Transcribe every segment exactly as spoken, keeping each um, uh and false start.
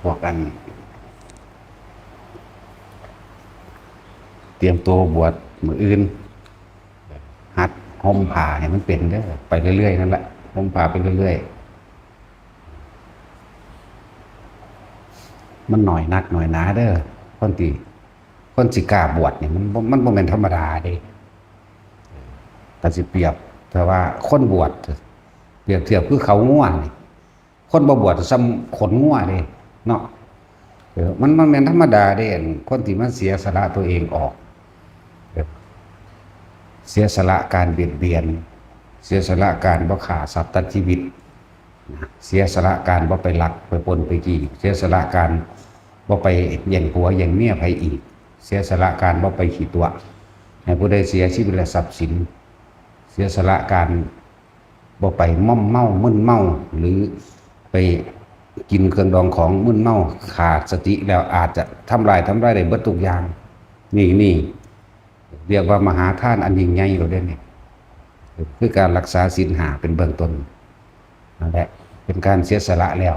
พวกอัน เตรียมตัวบวชมื้ออื่น หัดห่มผ้าให้มันเป็นเด้อ ไปเรื่อยๆนั่นแหละ ห่มผ้าไปเรื่อยๆ มันน้อยนักน้อยหนาเด้อ คนที่ คนสิกล้าบวชนี่มันบ่ มันบ่แม่นธรรมดาเด้ ถ้าสิเปรียบ แต่ว่าคนบวช เปรียบเทียบคือเขางัวนี่ คนบ่บวชส่ำขนงัวเด้ เนาะ เออ มัน มันแม่นธรรมดาเด้ คนที่มันเสียสละตัวเองออก เออ เสียสละการเบียดเบียน เสียสละการบ่ฆ่าสัตว์ตัดชีวิต นะ เสียสละการบ่ไปลักไปปล้นไปจี้ เสียสละการบ่ไปแย่งผัวแย่งเมียไผอีก เสียสละการบ่ไปขี้ตั๋วให้ผู้ใดเสียชีวิตและทรัพย์สิน เสียสละการบ่ไปม่อมเมามึนเมา หรือไปกินเครื่องดองของมึนเมา ขาดสติแล้วอาจจะทำลาย ทำลายได้เบิดทุกอย่าง นี่ นี่ เรียกว่ามหาทานอันยิ่งใหญ่เลยเด้นี่ คือการรักษาศีลห้าเป็นเบื้องต้น นั่นแหละ เป็นการเสียสละแล้ว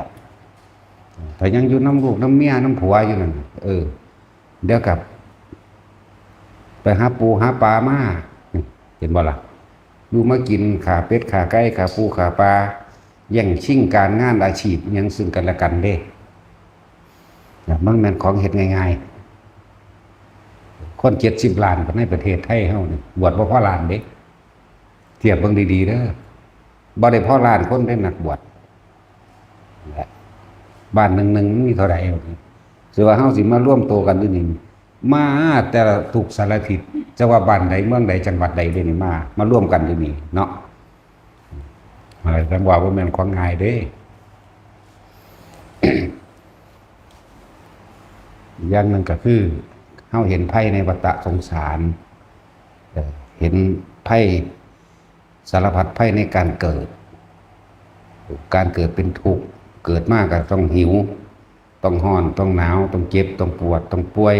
ถ้ายังอยู่นำลูกนำเมียนำผัวอยู่นั่น เออ เดี๋ยวกับ ไปหาปูหาปลามา เห็นบ่ล่ะ อยู่มากิน ฆ่าเป็ดฆ่าไก่ ฆ่าปูฆ่าปลา แย่งชิงการงานอาชีพหยังซึ่งกันและกันเด้ นะ มันแม่นของเฮ็ดง่ายๆ คนเจ็ดสิบล้านในประเทศไทยเฮานี่ บวชบ่พอล้านเด้ เทียบเบิ่งดีๆเด้อ บ่ได้พอล้านคนเด้นักบวช และบ้านหนึ่งๆมันมีเท่าใด คือว่าเฮาสิมารวมตัวกันอยู่นี่ มาแต่ละทุกสารทิศ จะว่าบ้านใดเมืองใดจังหวัดใดเด้นี่ มา มารวมกันอยู่นี่เนาะ เออ จังว่าบ่แม่นของง่ายเด้ อย่างหนึ่งก็คือ เฮาเห็นภัยในวัฏสงสาร เอ่อ เห็นภัยสารพัดภัยในการเกิด การเกิดเป็นทุกข์ เกิดมาก็ต้องหิว ต้องร้อน ต้องหนาว ต้องเจ็บ ต้องปวด ต้องป่วย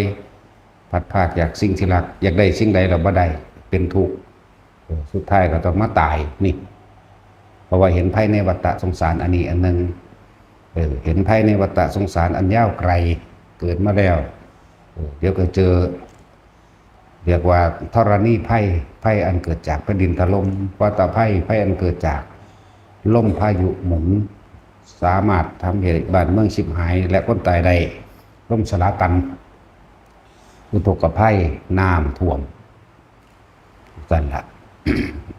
พลัดพรากจากสิ่งที่รัก อยากได้สิ่งใดเราบ่ได้ เป็นทุกข์ เออ สุดท้ายก็ต้องมาตายนี่ เพราะว่าเห็นภัยในวัฏสงสารอันนี้อันหนึ่ง เออ เห็นภัยในวัฏสงสารอันยาวไกล เกิดมาแล้ว เออ เดี๋ยวก็เจอ เรียกว่าธรณีภัย ภัยอันเกิดจากแผ่นดินถล่ม วัฏภัย ภัยอันเกิดจากลมพายุหมุน สามารถทำให้บ้านเมืองฉิบหาย และคนตายได้ ลมสลาตัน อุทกภัย น้ำท่วม นั่นละ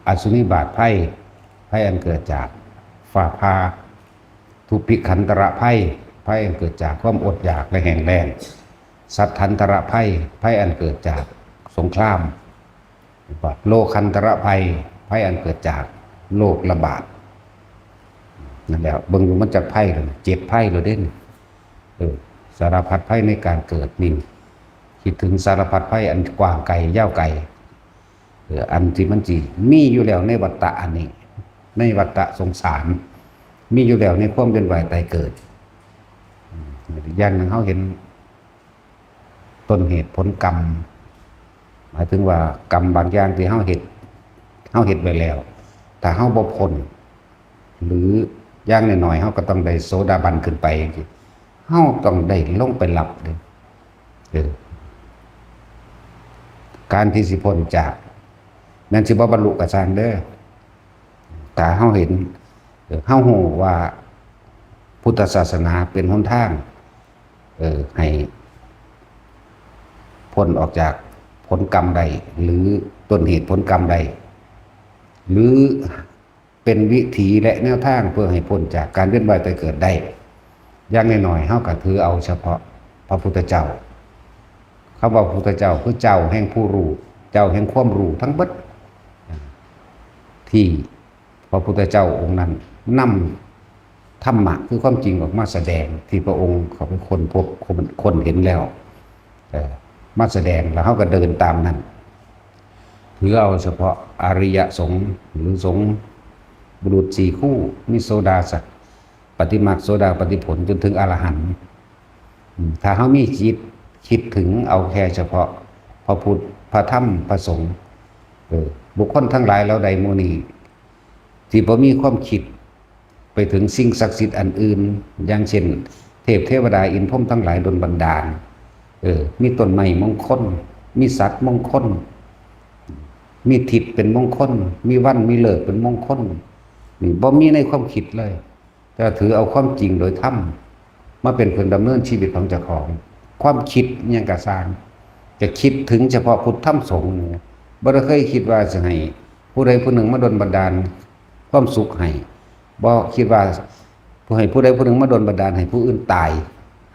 อสุนิบาตภัย ภัยอันเกิดจากฟ้าผ่า ทุพพิขันตรภัย ภัยอันเกิดจากความอดอยากและแห้งแล้ง สัตถันตรภัย ภัยอันเกิดจากสงคราม โลคันตรภัย ภัยอันเกิดจากโรคระบาด นั่นแหละ เบิ่งดูมันจักภัยเลย เจ็ดภัยเลยเด้น เออ สารพัดภัยในการเกิดนี่ คิดถึงสารพัดภัยอันกว้างไกลยาวไกล เออ อันที่มันสิมีอยู่แล้วในวัฏฏะอันนี้ ในวัฏฏะสงสาร มีอยู่แล้วในความเวียนว่ายตายเกิด อืม อย่างหนึ่งเฮาเห็นต้นเหตุผลกรรม หมายถึงว่ากรรมบางอย่างที่เฮาเฮ็ด เฮาเฮ็ดไว้แล้ว ถ้าเฮาบ่พ้น หรืออย่างน้อยๆเฮาก็ต้องได้โสดาบันขึ้นไป เฮาต้องได้ลงไปรับเด้อ เออ การที่สิพ้นจาก แม้นสิบ่บรรลุก็ซ่างเด้อ ถ้าเฮาเห็น เออ เฮาฮู้ว่าพุทธศาสนาเป็นหนทาง เออ ให้พ้นออกจากผลกรรมได้ หรือต้นเหตุผลกรรมได้ หรือเป็นวิถีและแนวทางเพื่อให้พ้นจากการเวียนว่ายตายเกิดได้ อย่างน้อยๆเฮาก็ถือเอาเฉพาะพระพุทธเจ้า คำว่าพระพุทธเจ้าคือเจ้าแห่งผู้รู้ เจ้าแห่งความรู้ทั้งเบิด ที่พระพุทธเจ้าองค์นั้นนำธรรมะคือความจริงออกมาแสดง ที่พระองค์เขาไปค้นพบ ค้น ค้นเห็นแล้ว เอ่อ มาแสดง แล้วเฮาก็เดินตามนั้น ถือเอาเฉพาะอริยสงฆ์หรือสงฆ์บุรุษสี่คู่ มีโสดาสัก ปฏิมรรค โสดาปัตติผล จนถึงอรหันต์ อืม ถ้าเฮามีจิตคิดถึงเอาแค่เฉพาะพระพุทธ พระธรรม พระสงฆ์ เออ บุคคลทั้งหลายเหล่าใดหมู่นี้ ที่บ่มีความคิดไป ถึงสิ่งศักดิ์สิทธิ์อันอื่น อย่างเช่น เทพเทวดาอินทร์พรหมทั้งหลายดลบันดาล เออ มีต้นไม้มงคล มีสัตว์มงคล มีทิศเป็นมงคล มีวันมีฤกษ์เป็นมงคล นี่บ่มีในความคิดเลย แต่ถือเอาความจริงโดยธรรมมาเป็นเครื่องดำเนินชีวิตของเจ้าของ ความคิดอิหยังกะซ่าง จะคิดถึงเฉพาะพุทธธรรมสงฆ์นี่ บ่ได้เคยคิดว่าจะให้ผู้ใดผู้หนึ่งมาดลบันดาลความสุขให้ บ่คิดว่าผู้ให้ผู้ใดผู้หนึ่งมาดลบันดาลให้ผู้อื่นตาย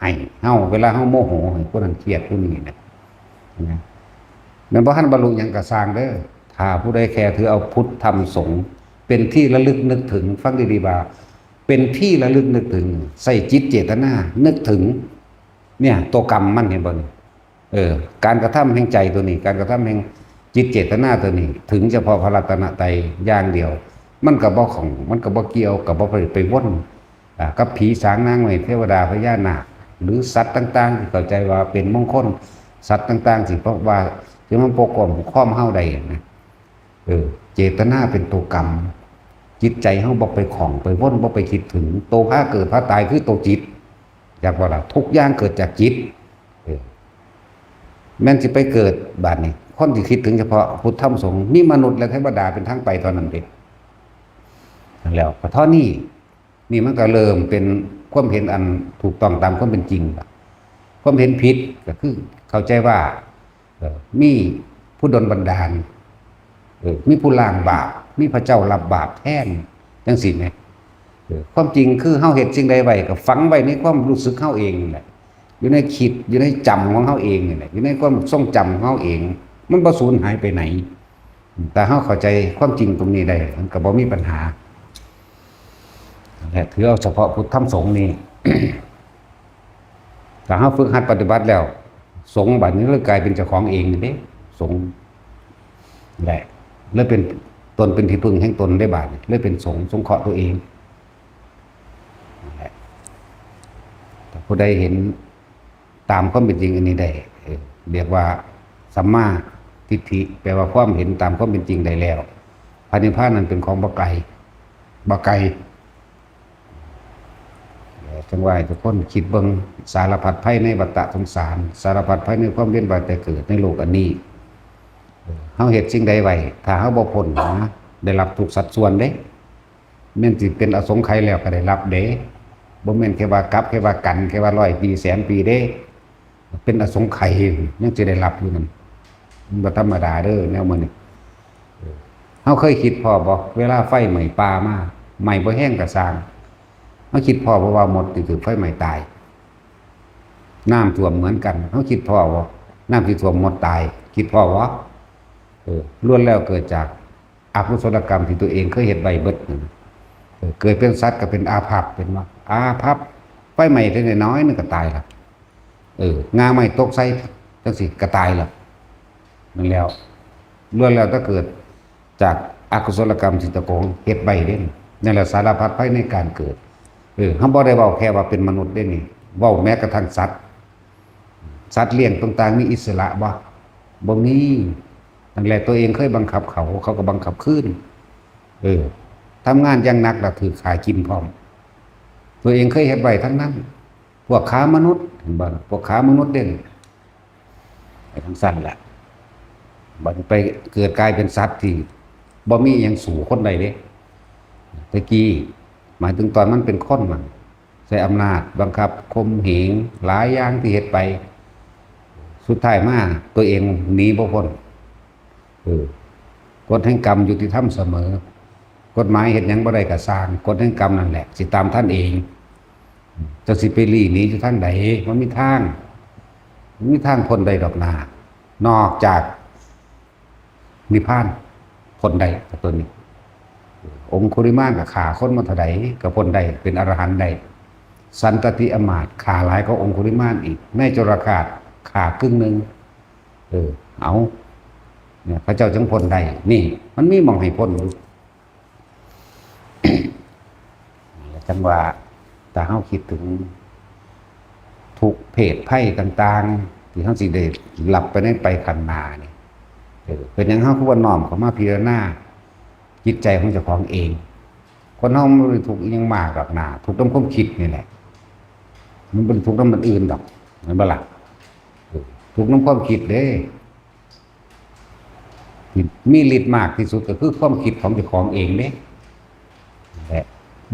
ให้เฮา เวลาเฮาโมโหให้ผู้นั้นเครียดผู้นี้นะ นะ แม่นบ่ทันบรรลุหยังกะซ่างเด้อ ถ้าผู้ใดแค่ถือเอาพุทธธรรมสงฆ์เป็นที่ระลึกนึกถึง ฟังดีๆ ว่า เป็นที่ระลึกนึกถึง ใส่จิตเจตนานึกถึง เนี่ย ตัวกรรมมัน เห็นบ่นี่ เออ การกระทำแห่งใจตัวนี้ การกระทำแห่งจิตเจตนาตัวนี้ ถึงเฉพาะพระรัตนตรัยอย่างเดียว มันก็บ่ของ มันก็บ่เกี่ยว ก็บ่ไป ไปวน อ่า กับผีสางนางไม้เทวดาพญานาค หรือสัตว์ต่างๆ ที่เข้าใจว่าเป็นมงคล สัตว์ต่างๆ ที่พวกว่า ที่มันปกป้องคุ้มครองเฮาได้นะ เออ เจตนาเป็นตัวกรรม จิตใจเฮาบ่ไปของ ไปวน บ่ไปคิดถึง ตัวพาเกิดพาตายคือตัวจิต อยากว่าล่ะ ทุกอย่างเกิดจากจิต เออ แม่นสิไปเกิดบาดนี้ คนที่คิดถึงเฉพาะพุทธธรรมสงฆ์ มีมนุษย์และเทวดาเป็นทางไปเท่านั้นเด้ แล้วก็เท่านี้ นี่มันก็เริ่มเป็นความเห็นอันถูกต้องตามความเป็นจริงละ ความเห็นผิดก็คือเข้าใจว่า เอ่อ มีผู้ดลบันดาล เออ มีผู้ล้างบาป มีพระเจ้ารับบาปแทน จังซี้แหม เออ ความจริงคือเฮาเฮ็ดสิ่งใดไว้ก็ฝังไว้ในความรู้สึกเฮาเองนี่แหละ อยู่ในคิด อยู่ในจำของเฮาเองนี่แหละ อยู่ในความทรงจำของเฮาเอง มันบ่สูญหายไปไหน ถ้าเฮาเข้าใจความจริงตรงนี้ได้ มันก็บ่มีปัญหา และถือเอาเฉพาะพุทธธรรมสงฆ์นี่ ถ้าเฮาฝึกหัดปฏิบัติแล้ว สงฆ์บัดนี้เลยกลายเป็นเจ้าของเองนี่เด้ สงฆ์แหละ เลยเป็นตนเป็นที่พึ่งแห่งตนได้บาดนี้ เลยเป็นสงฆ์สงเคราะห์ตัวเอง นั่นแหละ ถ้าผู้ใดเห็นตามความเป็นจริงอันนี้ได้ เอ่อ เรียกว่าสัมมาทิฏฐิ แปลว่าความเห็นตามความเป็นจริงได้แล้ว พระนิพพานนั้นเป็นของบ่ไกล บ่ไกล จังว่าให้ทุกคนคิดเบิ่ง สารพัดภัยในวัฏสงสาร สารพัดภัยในความเวียนว่ายตายเกิดในโลกอันนี้ เฮาเฮ็ดสิ่งใดไว้ ถ้าเฮาบ่พ้นนะ ได้รับทุกข์สัดส่วนเด้ แม่นสิเป็นอสงไขยแล้วก็ได้รับเด้ บ่แม่นแค่ว่ากลับ แค่ว่ากัน แค่ว่าร้อยปี แสนปีเด้ เป็นอสงไขยยังสิได้รับอยู่นั่น มันบ่ธรรมดาเด้อ แนวมื้อนี้ เฮาเคยคิดพ้อบ่ เวลาไฟไหม้ป่ามา ไหม้บ่แฮงก็ซ่าง เฮาคิดพ้อบ่ว่ามดสิถูกไฟไหม้ตาย น้ำท่วมเหมือนกัน เฮาคิดพ้อบ่ น้ำสิท่วมมดตาย คิดพ้อบ่ เออ ล้วนแล้วเกิดจากอกุศลกรรมที่ตัวเองเคยเฮ็ดไว้เบิดนั่น เออ เกิดเป็นสัตว์ก็เป็นอาภัพ เป็นบ่ อาภัพ ไฟไหม้ได้น้อยหนึ่งก็ตายละ เออ ง่าไม้ตกใส่จังซี้ก็ตายละ นั่นแล้ว ล้วนแล้วแต่เกิดจากอกุศลกรรมที่ตะโกงเฮ็ดไว้เด้ นั่นแหละสารพัดภัยในการเกิด เออ เฮาบ่ได้เว้าแค่ว่าเป็นมนุษย์เด้นี่ เว้าแม้กระทั่งสัตว์ สัตว์เลี้ยงต่างๆ มีอิสระบ่ บ่มี นั่นแหละ ตัวเองเคยบังคับเขา เขาก็บังคับคืน เออ ทำงานอย่างหนักแล้วถูกฆ่ากินพร้อม ตัวเองเคยเฮ็ดไว้ทั้งนั้น พวกค้ามนุษย์ เห็นบ่ พวกค้ามนุษย์เด่น ไปทางสั้นแหละ บัดไปเกิดกลายเป็นสัตว์ที่บ่มีอิหยังสู้คนได้เด้ แต่กี้ หมายถึงตอนมันเป็นคนมัน ใช้อำนาจบังคับข่มเหงหลายอย่างที่เฮ็ดไป สุดท้ายมาตัวเองหนีบ่พ้น เออ กฎแห่งกรรมยุติธรรมเสมอ กฎหมายเฮ็ดหยังบ่ได้ก็ซ่าง กฎแห่งกรรมนั่นแหละ สิตามทันเอง เจ้าสิไปลี้หนีอยู่ทางใด มันมีทาง มันมีทางพ้นได้ดอกนา นอกจากนิพพานพ้นได้ตัวนี้ องคุลิมานก็ฆ่าคนมาเท่าใดก็พ้นได้ เป็นอรหันต์ได้ สันตติอมาตย์ฆ่าหลายกว่าองคุลิมานอีก ในจุลกาสฆ่าครึ่งหนึ่ง เออ เอา เนี่ย พระเจ้าจึงพ้นได้ นี่ มันมีหม่องให้พ้นอยู่ จังว่า ถ้าเฮาคิดถึง ทุกข์เพศภัยต่างๆ ที่เฮาสิได้รับไปในไปข้างหน้านี่ เออ เป็นหยังเฮาคือบ่น้อมเข้ามาพิจารณาจิตใจของเจ้าของเอง คนเฮามันบ่ได้ทุกข์อิหยังมากดอกนา ทุกข์นำความคิดนี่แหละ มันบ่ได้ทุกข์นำอันอื่นดอก แม่นบ่ล่ะ เออ ทุกข์นำความคิดเด้ ที่มีฤทธิ์มากที่สุดก็คือความคิดของเจ้าของเองเด้ และ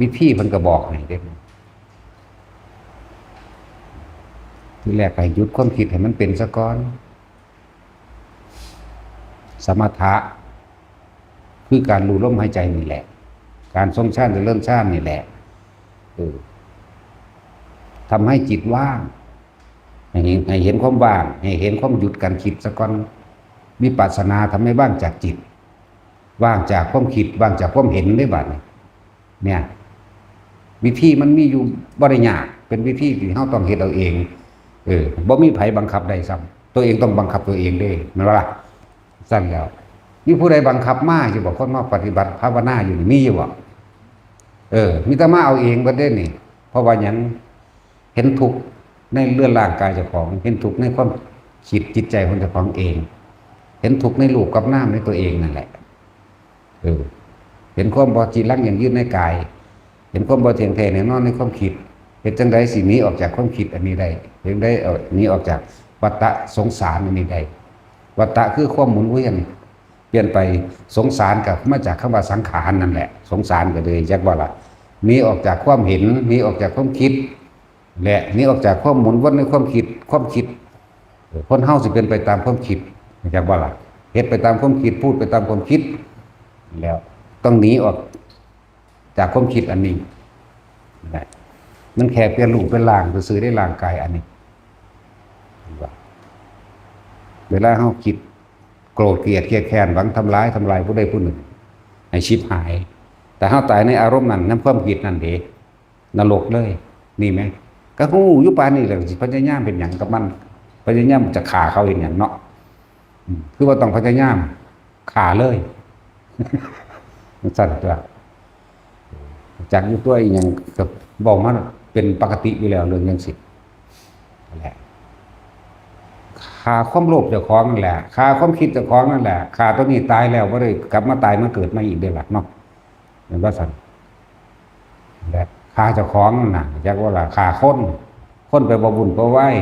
วิธีเพิ่นก็บอกให้เด้ ทีแรกให้หยุดความคิดให้มันเป็นซะก่อน สมถะ คือการรู้ลมหายใจนี่แหละ การทรงฌานเจริญฌานนี่แหละ เออ ทำให้จิตว่าง ให้เห็น ให้เห็นความว่าง ให้เห็นความหยุดการคิดซะก่อน วิปัสสนาทำให้ว่างจากจิต ว่างจากความคิด ว่างจากความเห็นได้บัดนี้ เนี่ย วิธีมันมีอยู่บ่ได้ยาก เป็นวิธีที่เราต้องเฮ็ดเอาเอง เออ บ่มีไผบังคับได้ซ้ำ ตัวเองต้องบังคับตัวเองเด้ แม่นบ่ล่ะ? ซั่นแล้ว มีผู้ใดบังคับมาอยู่บ่? คนมาปฏิบัติภาวนาอยู่นี่มีอยู่บ่? เออ มีแต่มาเอาเองเบิดเด้นี่ เพราะว่าหยัง? เห็นทุกข์ในเรือนร่างกายเจ้าของ เห็นทุกข์ในความคิดจิตใจของเจ้าของเอง เห็นทุกข์ในรูปกับนามในตัวเองนั่นแหละ เออ เห็นความบ่จีรังยั่งยืนในกาย เห็นความบ่เที่ยงแท้แน่นอนในความคิด เฮ็ดจั่งใดสิหนีออกจากความคิดอันนี้ได้ เฮ็ดจั่งใดเอาหนีออกจากวัฏฏะสงสารอันนี้ได้ วัฏฏะคือความหมุนเวียน เปลี่ยนไป สงสารก็มาจากคำว่าสังขารนั่นแหละ สงสารก็เลยจักว่าล่ะ หนีออกจากความเห็น หนีออกจากความคิด และหนีออกจากความหมุนวนในความคิด ความคิด เออ คนเฮาสิเป็นไปตามความคิด จักว่าล่ะ เฮ็ดไปตามความคิด พูดไปตามความคิด แล้วต้องหนีออกจากความคิดอันนี้ นะ มันแค่เปลี่ยนรูปเป็นร่างซื่อๆ ได้ร่างกายอันนี้ เวลาเฮาคิดโกรธเกลียดเคียดแค้น หวังทำร้าย ทำลายผู้ใดผู้หนึ่ง ให้ฉิบหาย แต่เฮาตายในอารมณ์นั้น นำความคิดนั่นเด้ นรกเลย นี่แหม ก็ฮู้อยู่ปานนี้แหละ สิพยายามเฮ็ดหยังกับมัน พยายามจะฆ่าเขาเฮ็ดหยังเนาะ อืม คือว่าต้องพยายามฆ่าเลย จั่งซั่นตั๊ว จักอยู่ตั๊ว อีหยังก็เว้ามาเป็นปกติอยู่แล้ว เรื่องจั่งซี้นั่นแหละ ฆ่าความโลภเจ้าของนั่นแหละ ฆ่าความคิดเจ้าของนั่นแหละ ฆ่าตัวนี้ตายแล้วบ่ได้กลับมาตายมาเกิดใหม่อีกเด้อล่ะเนาะ แม่นบ่ซั่น และฆ่าเจ้าของนั่นน่ะ จักว่าล่ะ ฆ่าคน คนไปบ่วุ่นบ่วาย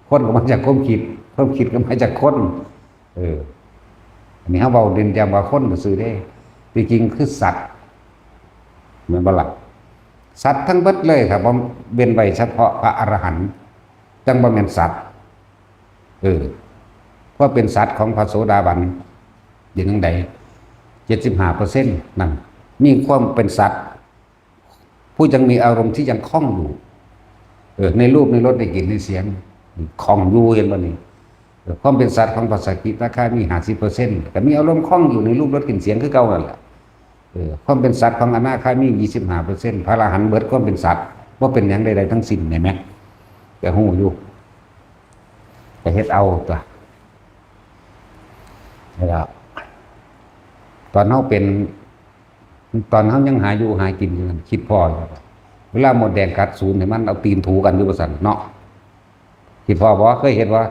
คนก็มาจากความคิด ความคิดก็มาจากคน เออ อันนี้เฮาเว้าเล่นแจ่มว่าคนซื่อๆ เด้ ที่จริงคือสัตว์ แม่นบ่ล่ะ? สัตว์ทั้งเบิดเลยครับ บ่เว้นไว้เฉพาะพระอรหันต์ จั่งบ่แม่นสัตว์ เออ ความเป็นสัตว์ของพระโสดาบัน เป็นจั่งใด เจ็ดสิบห้าเปอร์เซ็นต์ นั่น มีความเป็นสัตว์ ผู้ยังมีอารมณ์ที่ยังคล่องอยู่ เออ ในรูป ในรส ในกลิ่น ในเสียง คล่องอยู่ เห็นบ่นี่? เออ ความเป็นสัตว์ของพระสกิทาคามี ห้าสิบเปอร์เซ็นต์ ก็มีอารมณ์คล่องอยู่ในรูป รส กลิ่น เสียงคือเก่านั่นแหละ เออ ความเป็นสัตว์ของอนาคามี ยี่สิบห้าเปอร์เซ็นต์ พระอรหันต์เบิดความเป็นสัตว์ บ่เป็นหยังใดๆ ทั้งสิ้น เห็นไหม? ก็ฮู้อยู่ ก็เฮ็ดเอาตั๊ว แล้วตอนเฮาเป็น ตอนเฮายังหาอยู่หากินอยู่นั่น คิดพ้ออยู่ เวลามดแดงกัดสูนให้มันเอาตีนถูกันอยู่ว่าซั่นเนาะ คิดพ้อบ่? เคยเห็นบ่?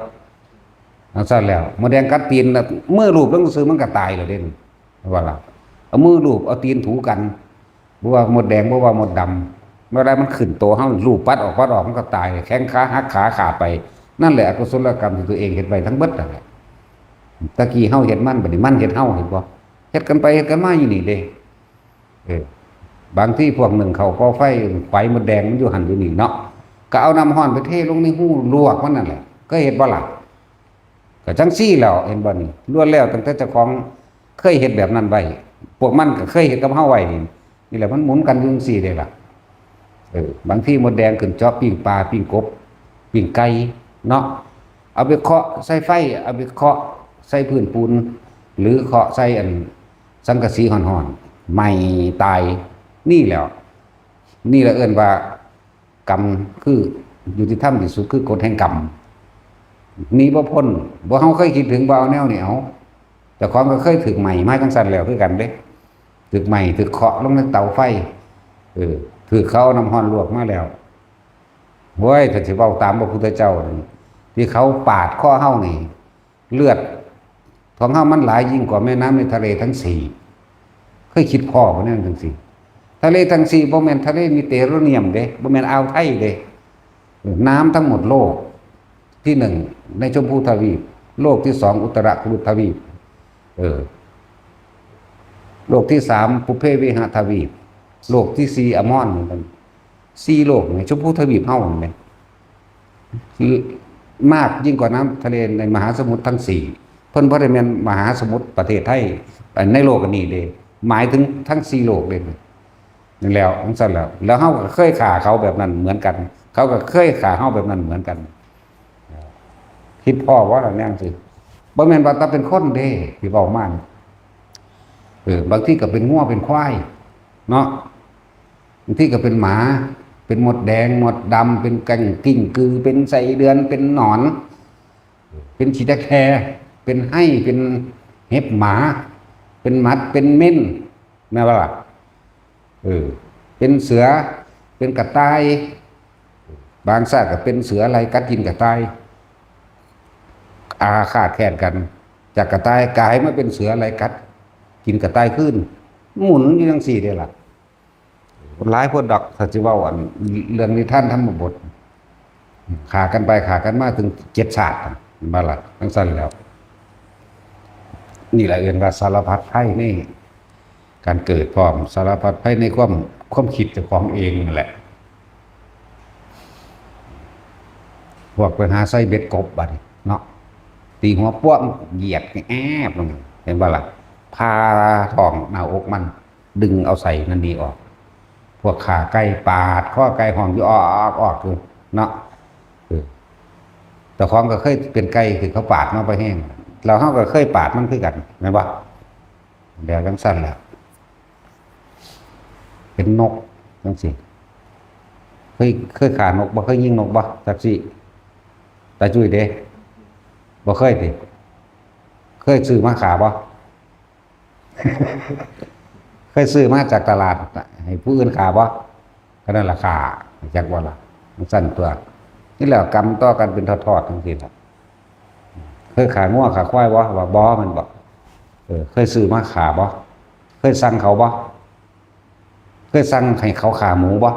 จั่งซั่นแล้ว มดแดงกัดตีนน่ะ มือลูบลงซื่อมันก็ตายแล้วเด้ ว่าล่ะ เอามือลูบ เอาตีนถูกัน บ่ว่ามดแดง บ่ว่ามดดำ เวลามันขึ้นโตเฮา ลูบปัดออก ปัดออก มันก็ตาย แข้งขาหัก ขาขาดไป นั่นแหละอกุศลกรรมที่ตัวเองเฮ็ดไว้ทั้งเบิดนั่นแหละ ตะกี้เฮาเฮ็ดมัน บัดนี้มันเฮ็ดเฮา เห็นบ่? เฮ็ดกันไปเฮ็ดกันมาอยู่นี่เด้ เออ บางทีพวกนึ่งข้าวก่อไฟ ไขว่มดแดงมันอยู่หั่นอยู่นี่เนาะ ก็เอาน้ำร้อนไปเทลงในรูลวกมันนั่นแหละ เคยเห็นบ่ล่ะ? ก็จั่งซี้แหล้ว เห็นบ่นี่ ล้วนแล้วตั้งแต่เจ้าของเคยเฮ็ดแบบนั้นไว้ พวกมันก็เคยเฮ็ดกับเฮาไว้นี่ นี่แหละมันหมุนกันอยู่จั่งซี้เด้ล่ะ เออ บางทีมดแดงขึ้นเจาะปิ้งปลา ปิ้งกบ ปิ้งไก่เนาะ เอาไปเคาะใส่ไฟ เอาไปเคาะใส่พื้นปูน หรือเคาะใส่อันสังกะสีฮ้อนๆ ไหม้ตาย นี่แหล้ว นี่แหละเอิ้นว่า กรรมคือยุติธรรมที่สุด คือกฎแห่งกรรม หนีบ่พ้น บ่ เฮาเคยคิดถึงบ่ เอาแนวนี้ เอา เจ้าของก็เคยถูกไหม้มาจั่งซั่นแล้วคือกันเด้ ถูกไหม้ ถูกเคาะลงในเตาไฟ เออ ถูกเขาเอาน้ำร้อนลวกมาแล้ว โอ้ย ถ้าสิเว้าตามพระพุทธเจ้านี่ ที่เขาปาดคอเฮานี่ เลือดของเฮามันหลายยิ่งกว่าแม่น้ำในทะเลทั้งสี่ เคยคิดพ้อบ่แนวจั่งซี้ ทะเลทั้งสี่บ่แม่นทะเลเมดิเตอร์เรเนียนเด้ บ่แม่นอ่าวไทยเด้ น้ำทั้งหมดโลกที่หนึ่งในชมพูทวีป โลกที่สองอุตราคุรุทวีป เออ โลกที่สามปุพเพวิหทวีป โลกที่สี่อมอน สี่โลกในชมพูทวีปเฮานี่แหละ มากยิ่งกว่าน้ำทะเลในมหาสมุทรทั้งสี่ เพิ่นบ่ได้แม่นมหาสมุทรประเทศไทย ในโลกอันนี้เด้ หมายถึงทั้งสี่โลกเลย นั่นแล้วจั่งซั่นแล้ว แล้วเฮาก็เคยฆ่าเขาแบบนั้นเหมือนกัน เขาก็เคยฆ่าเฮาแบบนั้นเหมือนกัน คิดพ้อบ่ล่ะแนวจั่งซี้ บ่แม่นว่าแต่เป็นคนเด้ ที่เว้ามานี่ เออ บางทีก็เป็นงัวเป็นควาย เนาะ บางทีก็เป็นหมา เป็นมดแดง มดดำ เป็นกัง กิ้งกือ เป็นไส้เดือน เป็นหนอน เป็นขี้ตะแค เป็นไฮ่ เป็นเห็บหมา เป็นหมัด เป็นเม้น แม่นบ่ล่ะ เออ เป็นเสือ เป็นกระต่าย บางชาติก็เป็นเสือไล่กัดกินกระต่าย อาฆาตแค้นกัน จากกระต่ายกลายมาเป็นเสือไล่กัดกินกระต่ายคืน หมุนอยู่จั่งซี้เด้ล่ะ หลายโพดดอก ถ้าสิเว้าอันเรื่องนิทานธรรมบท ฆ่ากันไปฆ่ากันมาถึงเจ็ดชาติ แม่นบ่ล่ะ จั่งซั่นแล้ว นี่แหละเอิ้นว่าสารพัดภัยในการเกิดพร้อม สารพัดภัยในความ ความคิดเจ้าของเองนั่นแหละ พวกไปหาใส่เบ็ดกบบัดนี้เนาะ ตีหัวป้วงเหยียดแอบลง เห็นบ่ล่ะ ผ่าท้องหน้าอกมัน ดึงเอาไส้มันนี่ออก พวกฆ่าไก่ปาดคอไก่ฮ้องอยู่ออกออกอยู่เนาะ เออ เจ้าของก็เคยเป็นไก่ที่เขาปาดมาพอแห้ง แล้วเฮาก็เคยปาดมันคือกัน แม่นบ่ แบบจั่งซั่นแหละ เป็นนกจั่งซี้ เคย เคยฆ่านกบ่ เคยยิงนกบ่ จักสิ ตาจุ้ยเด้ บ่เคยติ เคยซื้อมาฆ่าบ่ เคยซื้อมาจากตลาดให้ผู้อื่นฆ่าบ่ ก็นั่นล่ะฆ่า จักบ่ล่ะ จั่งซั่นตั๊ว นี่แหละกรรมต่อกันเป็นทอดๆจั่งซี้ล่ะ เคยฆ่างัวฆ่าควายบ่ ว่าบ่ แม่นบ่ เออ เคยซื้อมาฆ่าบ่ เคยสั่งเขาบ่ เคยสั่งให้เขาฆ่าหมูบ่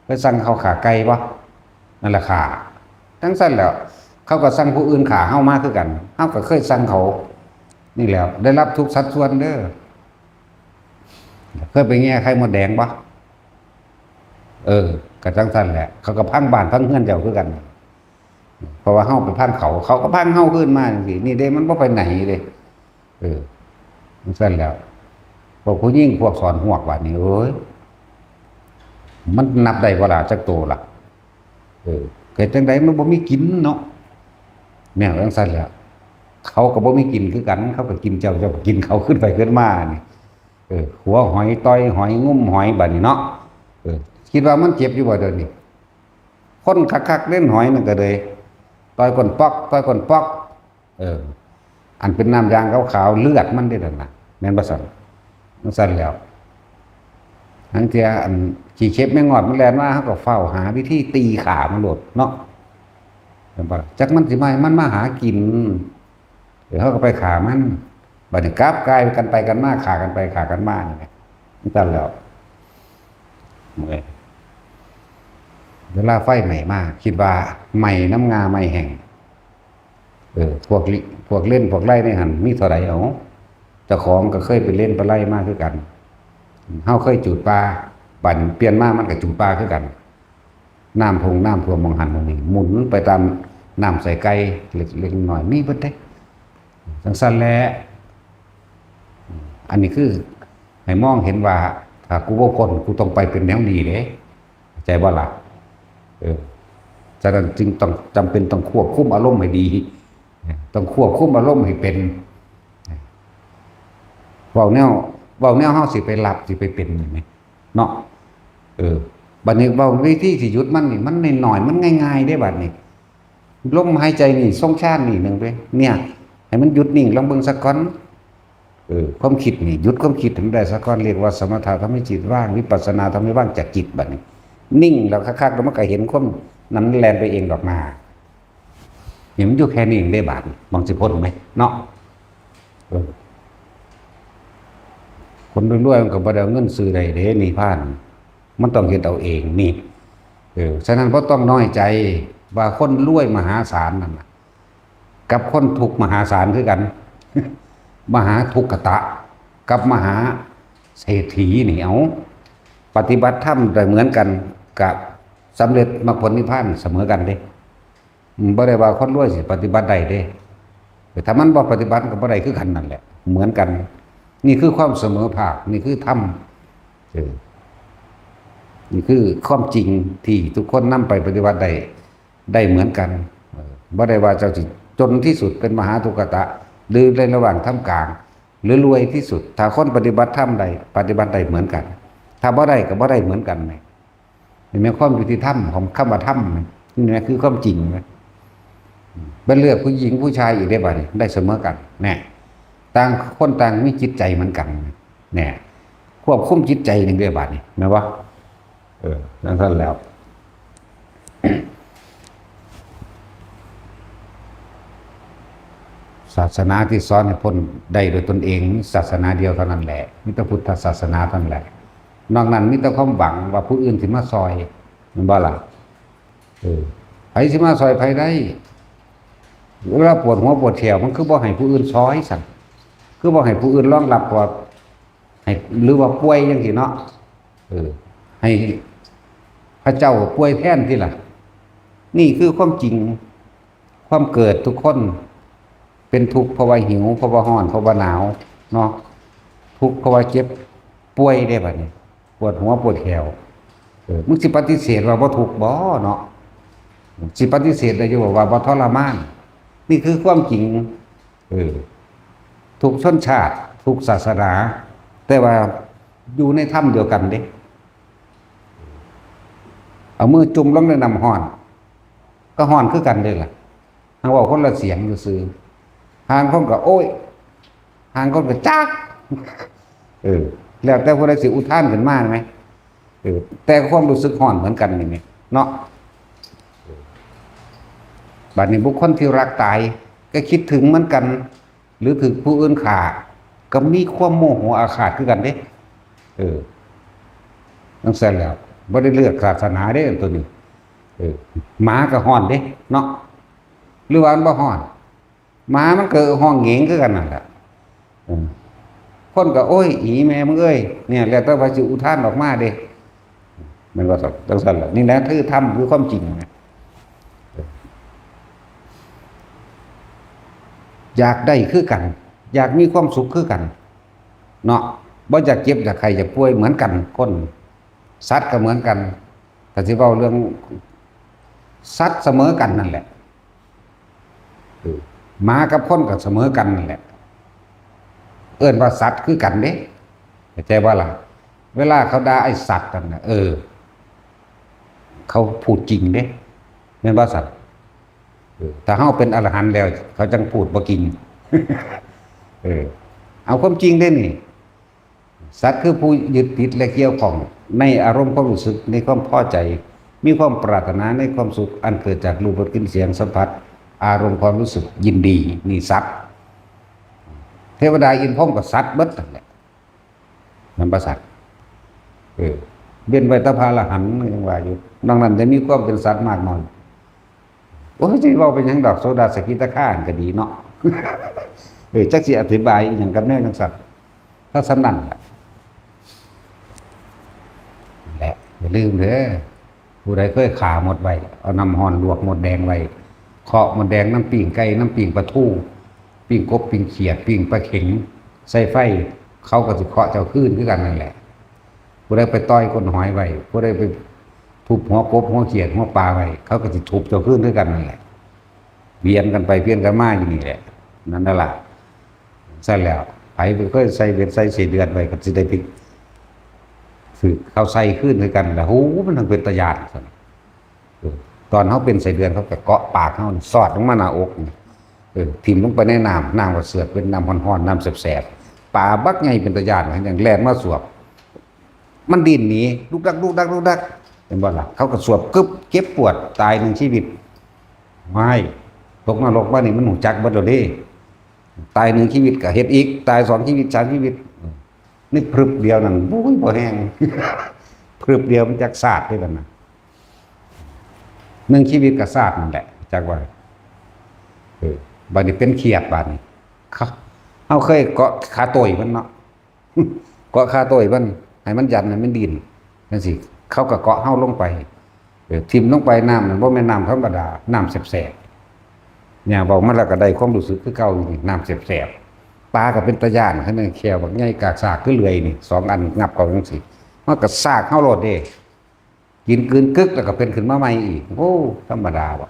เคยสั่งเขาฆ่าไก่บ่ นั่นล่ะฆ่า จั่งซั่นแหล้ว เขาก็สั่งผู้อื่นฆ่าเฮามาคือกัน เฮาก็เคยสั่งเขา นี่แหละ ได้รับทุกสัดส่วนเด้อ เคยไปแย่ไข่มดแดงบ่ เออ ก็จั่งซั่นแหละ เขาก็พังบ้านพังเฮือนเจ้าคือกัน เพราะว่าเฮาไปพังเขา เขาก็พังเฮาคืนมาจั่งซี้ นี่เด้ มันบ่ไปไหนเด้ เออ จั่งซั่นแหล้ว พวกผู้หญิงพวกสอนฮวกบาดนี้ เอ้ย มันนับได้บ่ล่ะ จักโตล่ะ เออ เฮ็ดจั่งใดมันบ่มีกินเนาะ แนวจั่งซั่นแหล้ว เขาก็บ่มีกินคือกัน เขาก็กินเจ้า เจ้าก็กินเขา ขึ้นไปขึ้นมานี่ เออ หัวหอย ต่อยหอย งุ้มหอย บาดนี้เนาะ เออ คิดว่ามันเจ็บอยู่บ่เดี๋ยวนี้ คนคักๆเล่นหอยนั่นก็เลย ต่อยก้นป๊อก ต่อยก้นป๊อก เออ อันเป็นน้ำยางขาวๆ เลือดมันเด้นั่นน่ะ แม่นบ่ซั่น จั่งซั่นแหล้ว ลางเทื่ออันขี้เข็บแมงงอดมันแล่นมา เฮาก็ฟ้าวหาวิธีตีฆ่ามันโลดเนาะ แม่นบ่ล่ะ จักมันสิมา มันมาหากิน เออ เฮาก็ไปฆ่ามัน บัดนี้กลับกลายกันไปกันมา ฆ่ากันไปฆ่ากันมานี่แหละ จั่งซั่นแหล้ว เวลาไฟไหม้มา คิดว่าไหม้นำง่าไหม้แห้ง เออ พวกลิ พวกเล่นพวกไล่ในหั่นมีเท่าใด เอา เจ้าของก็เคยไปเล่นไปไล่มาคือกัน เฮาเคยจูดป่า บัดเปลี่ยนมามันก็จูดป่าคือกัน น้ำท่วม น้ำท่วมหม่องหั่นหม่องนี้ หมุนไปตามน้ำใส่ไก่ เล็กๆน้อยๆ มีเบิดเด้ จั่งซั่นแหละ อันนี้คือให้มองเห็นว่า ถ้ากูบ่พ้น กูต้องไปเป็นแนวนี้เด้ เข้าใจบ่ล่ะ เออ ฉะนั้นจึงต้อง จำเป็นต้องควบคุมอารมณ์ให้ดี ต้องควบคุมอารมณ์ให้เป็น เว้าแนว เว้าแนวเฮาสิไปรับ สิไปเป็นนี่แหม เนาะ เออ บัดนี้เว้าวิธีสิหยุดมันนี่ มันน้อยๆ มันง่ายๆเด้บัดนี้ ลมหายใจนี่ ทรงฌานนี่หนึ่งเด้ เนี่ย ให้มันหยุดนิ่ง ลองเบิ่งซะก่อน เออ ความคิดนี่ หยุดความคิดให้มันได้ซะก่อน เรียกว่าสมถะ ทำให้จิตว่าง วิปัสสนา ทำให้ว่างจากจิต บัดนี้ นิ่งแล้วคักๆ แล้วมันก็เห็นความนั้นแล่นไปเองดอกมา นี่มันอยู่แค่นี้เองเด้บาดนี้ มองสิพ้นไหม เนาะ เออ คนรวยๆมันก็บ่ได้เอาเงินซื้อได้เด้นิพพาน มันต้องเฮ็ดเอาเองนี่ เออ ฉะนั้นบ่ต้องน้อยใจว่าคนรวยมหาศาลนั่นน่ะ กับคนทุกข์มหาศาลคือกัน มหาทุกขตะ กับมหาเศรษฐีนี่ เอา ปฏิบัติธรรมได้เหมือนกัน กับสำเร็จมรรคผลนิพพานเสมอกันเด้ อืม บ่ได้ว่าคนรวยสิปฏิบัติได้เด้ แต่ถ้ามันบ่ปฏิบัติก็บ่ได้คือกันนั่นแหละ เหมือนกัน นี่คือความเสมอภาค นี่คือธรรม เออ นี่คือความจริงที่ทุกคนนำไปปฏิบัติได้ ได้เหมือนกัน เออ บ่ได้ว่าเจ้าสิจนที่สุดเป็นมหาทุกขตะ หรือในระหว่างท่ามกลาง หรือรวยที่สุด ถ้าคนปฏิบัติธรรมได้ ปฏิบัติได้เหมือนกัน ถ้าบ่ได้ก็บ่ได้เหมือนกันไง นี่แม่นความยุติธรรมของคำว่าธรรมนะ นี่แหละคือความจริงนะ เป็นเลือกผู้หญิงผู้ชายอีกได้บ่านี่ ได้เสมอกัน แน่ ต่างคนต่างมีจิตใจเหมือนกัน แน่ ควบคุมจิตใจหนึ่งได้บ่านี่ แม่นบ่ เออ นั่นท่านแล้ว ศาสนาที่สอนให้พ้นได้โดยตนเอง มีศาสนาเดียวเท่านั้นแหละ มีแต่พุทธศาสนาเท่านั้นแหละ นอกนั้นมีแต่ความหวังว่าผู้อื่นสิมาซอย แม่นบ่ล่ะ เออ ไผสิมาซอยไผได้ เวลาปวดหัวปวดแขว มันคือบ่ให้ผู้อื่นซอยสั่น คือบ่ให้ผู้อื่นรองรับ ว่าให้ หรือว่าป่วยจังซี่เนาะ เออ ให้พระเจ้าป่วยแทนติล่ะ นี่คือความจริง ความเกิดทุกคนเป็นทุกข์เพราะว่าหิว เพราะว่าร้อน เพราะว่าหนาวเนาะ ทุกข์เพราะว่าเจ็บป่วยได้บัดนี้ ปวดหัวปวดแขว เออ มึงสิปฏิเสธว่าบ่ทุกข์บ่เนาะ สิปฏิเสธได้อยู่บ่ว่าบ่ทรมาน นี่คือความจริง เออ ทุกชนชาติ ทุกศาสนา แต่ว่าอยู่ในธรรมเดียวกันเด้ เอามือจุ่มลงในน้ำร้อน ก็ร้อนคือกันเด้ล่ะ หากเว้าคนละเสียงซื่อๆ ห่างคนก็โอ้ย ห่างคนก็จัก เออ แล้วแต่ผู้ใดสิอุทานขึ้นมาไหม เออ แต่ความรู้สึกร้อนเหมือนกันนี่แหมเนาะ บัดนี้บุคคลที่รักตาย ก็คิดถึงเหมือนกัน หรือถูกผู้อื่นฆ่า ก็มีความโมโหอาฆาตคือกันเด้ เออ จั่งซั่นแล้ว บ่ได้เลือกศาสนาเด้ ตัวนี้ เออ หมาก็ฮ้อนเด้ เนาะ หรือว่ามันบ่ฮ้อน หมามันก็ฮ้องเหงงคือกันนั่นแหละ เออ คนก็ "โอ้ย อีแม่มึงเอ้ย" เนี่ย แล้วแต่ว่าสิอุทานออกมาเด้ แม่นบ่ครับ จั่งซั่นล่ะ นี่แหละคือธรรม คือความจริงนะ อยากได้คือกัน อยากมีความสุขคือกัน เนาะ บ่อยากเจ็บ อยากไข้ อยากป่วยเหมือนกัน คน สัตว์ก็เหมือนกัน ถ้าสิเว้าเรื่องสัตว์เสมอกันนั่นแหละ เออ หมากับคนก็เสมอกันนั่นแหละ เอิ้นว่าสัตว์คือกันเด้ เข้าใจบ่ล่ะ เวลาเขาด่าไอ้สัตว์นั่นน่ะ เออ เขาพูดจริงเด้ แม่นบ่สัตว์ เออ ถ้าเฮาเป็นอรหันต์แล้ว เขาจั่งพูดบ่จริง เออ เอาความจริงเด้นี่ สัตว์คือผู้ยึดติดและเกี่ยวข้องในอารมณ์ความรู้สึก ในความพอใจ มีความปรารถนาในความสุขอันเกิดจากรูป รส กลิ่น เสียง สัมผัส อารมณ์ความรู้สึกยินดี นี่สัตว์ เทวดาอินทร์พรหมก็สัตว์เบิดนั่นแหละ แม่นบ่สัตว์ เออ เว้นไว้แต่พระอรหันต์ยังว่าอยู่ นอกนั้นจะมีความเป็นสัตว์มากน้อย โอ้ย สิเว้าเป็นหยังดอก โสดา สกิทาคา ก็ดีเนาะ เออ จักสิอธิบายอีหยังกับแนวจั่งซั่น ถ้าส่ำนั้นล่ะ และอย่าลืมเด้อ ผู้ใดเคยฆ่ามดไว้ เอาน้ำร้อนลวกมดแดงไว้ เคาะมดแดงนำปิ้งไก่ นำปิ้งปลาทู ปิ้งกบ ปิ้งเขียด ปิ้งปลาเข็ง ใส่ไฟ เขาก็สิเคาะเจ้าคืนคือกันนั่นแหละ ผู้ใดไปต่อยก้นหอยไว้ ผู้ใดไปทุบหัวกบ หัวเขียด หัวปลาไว้ เขาก็สิทุบเจ้าคืนคือกันนั่นแหละ เวียนกันไปเวียนกันมาอยู่นี่แหละ นั่นน่ะล่ะ ซั่นแล้ว ไผไปเคยใส่เบ็ดใส่เศษเดือนไว้ ก็สิได้ไปถืกเขาใส่คืนคือกัน แล้ว โห มันทั้งเป็นตาย้านซั่น เออ ตอนเฮาเป็นไส้เดือน เขาก็เกาะปากเฮานี่ สอดลงมาหน้าอกนี่ เออ ถิ่มลงไปในน้ำ น้ำก็เสือกเป็นน้ำร้อนๆ น้ำแสบๆ ปลาบักใหญ่เป็นตาย้าน ยังแล่นมาสวบ มันดิ้นหนี ดุกดัก ดุกดัก ดุกดัก เห็นบ่ล่ะ เขาก็สวบกึบ เจ็บปวด ตายหนึ่งชีวิต ว้าย ตกนรกมานี่มันรู้จักเบิดแล้วเด้ ตายหนึ่งชีวิตก็เฮ็ดอีก ตายสองชีวิต สามชีวิต อืม นี่พรึบเดียวนั่น โอ้ย บ่แห้ง พรึบเดียวมันจักซาดได้แล้วนะ หนึ่งชีวิตก็ซาดนั่นแหละ จักว่า เออ บัดนี้เป็นเขียด บัดนี้ เขา เฮาเคยเกาะขาโต้ยมันเนาะ เกาะขาโต้ยมัน ให้มันยัน ให้มันดิ้นจังซี่ เขาก็เกาะเฮาลงไป เออ ทิ่มลงไป น้ำนั่นบ่แม่นน้ำธรรมดา น้ำแสบๆ เนี่ย เว้ามาแล้วก็ได้ความรู้สึกคือเก่าอยู่นี่ น้ำแสบๆ ปลาก็เป็นตาย้าน คันแม่นแข้วบักใหญ่ กากซากคือเลื่อยนี่ สองอันงับเข้าจังซี่ มันก็ซากเฮาโลดเด้ กินกลืนกึก แล้วก็เป็นขึ้นมาใหม่อีก โอ้ ธรรมดาบ่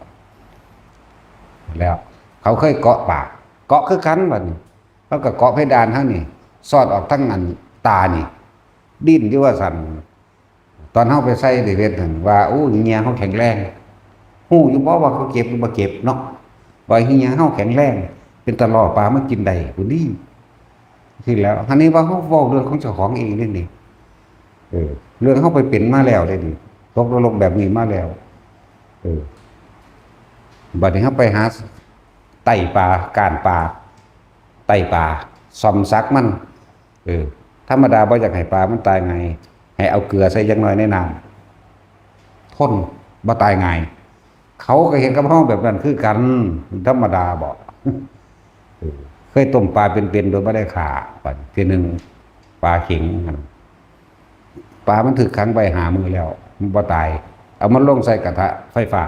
แล้ว เขาเคยเกาะปาก เกาะคือกัน บัดนี้ เขาก็เกาะเพดานเฮานี่ สอดออกทางอันตานี่ ดิ้นอยู่ว่าซั่น ตอนเฮาไปใส่เดเวดนั่นว่า โอ้ เหี่ยเฮาแข็งแรง ฮู้อยู่บ่ว่าเขาเจ็บหรือบ่เจ็บเนาะ ว่าเหี่ยเฮาแข็งแรง เป็นตาล่อปลามากินได้พุ้นนี่ ที่แล้ว อันนี้ว่าเฮาเว้าเรื่องของเจ้าของเองเด้นี่ เออ เรื่องเฮาไปเป็นมาแล้วเด้นี่ ตกนรกแบบนี้มาแล้ว เออ บัดนี้เฮาไปหาไต่ปลา ก้านปลา ไต่ปลา ซ่อมสักมัน เออ ธรรมดาบ่อยากให้ปลามันตายง่าย ให้เอาเกลือใส่จักหน่อยในน้ำ ทน บ่ตายง่าย เขาก็เฮ็ดกับเฮาแบบนั้นคือกัน ธรรมดาบ่ เออ เคยต้มปลาเป็นๆ โดยบ่ได้ฆ่า บัดทีหนึ่ง ปลาเข็งหั่น ปลามันถูกขังไว้ห้ามื้อแล้ว มันบ่ตาย เอามันลงใส่กระทะไฟฟ้า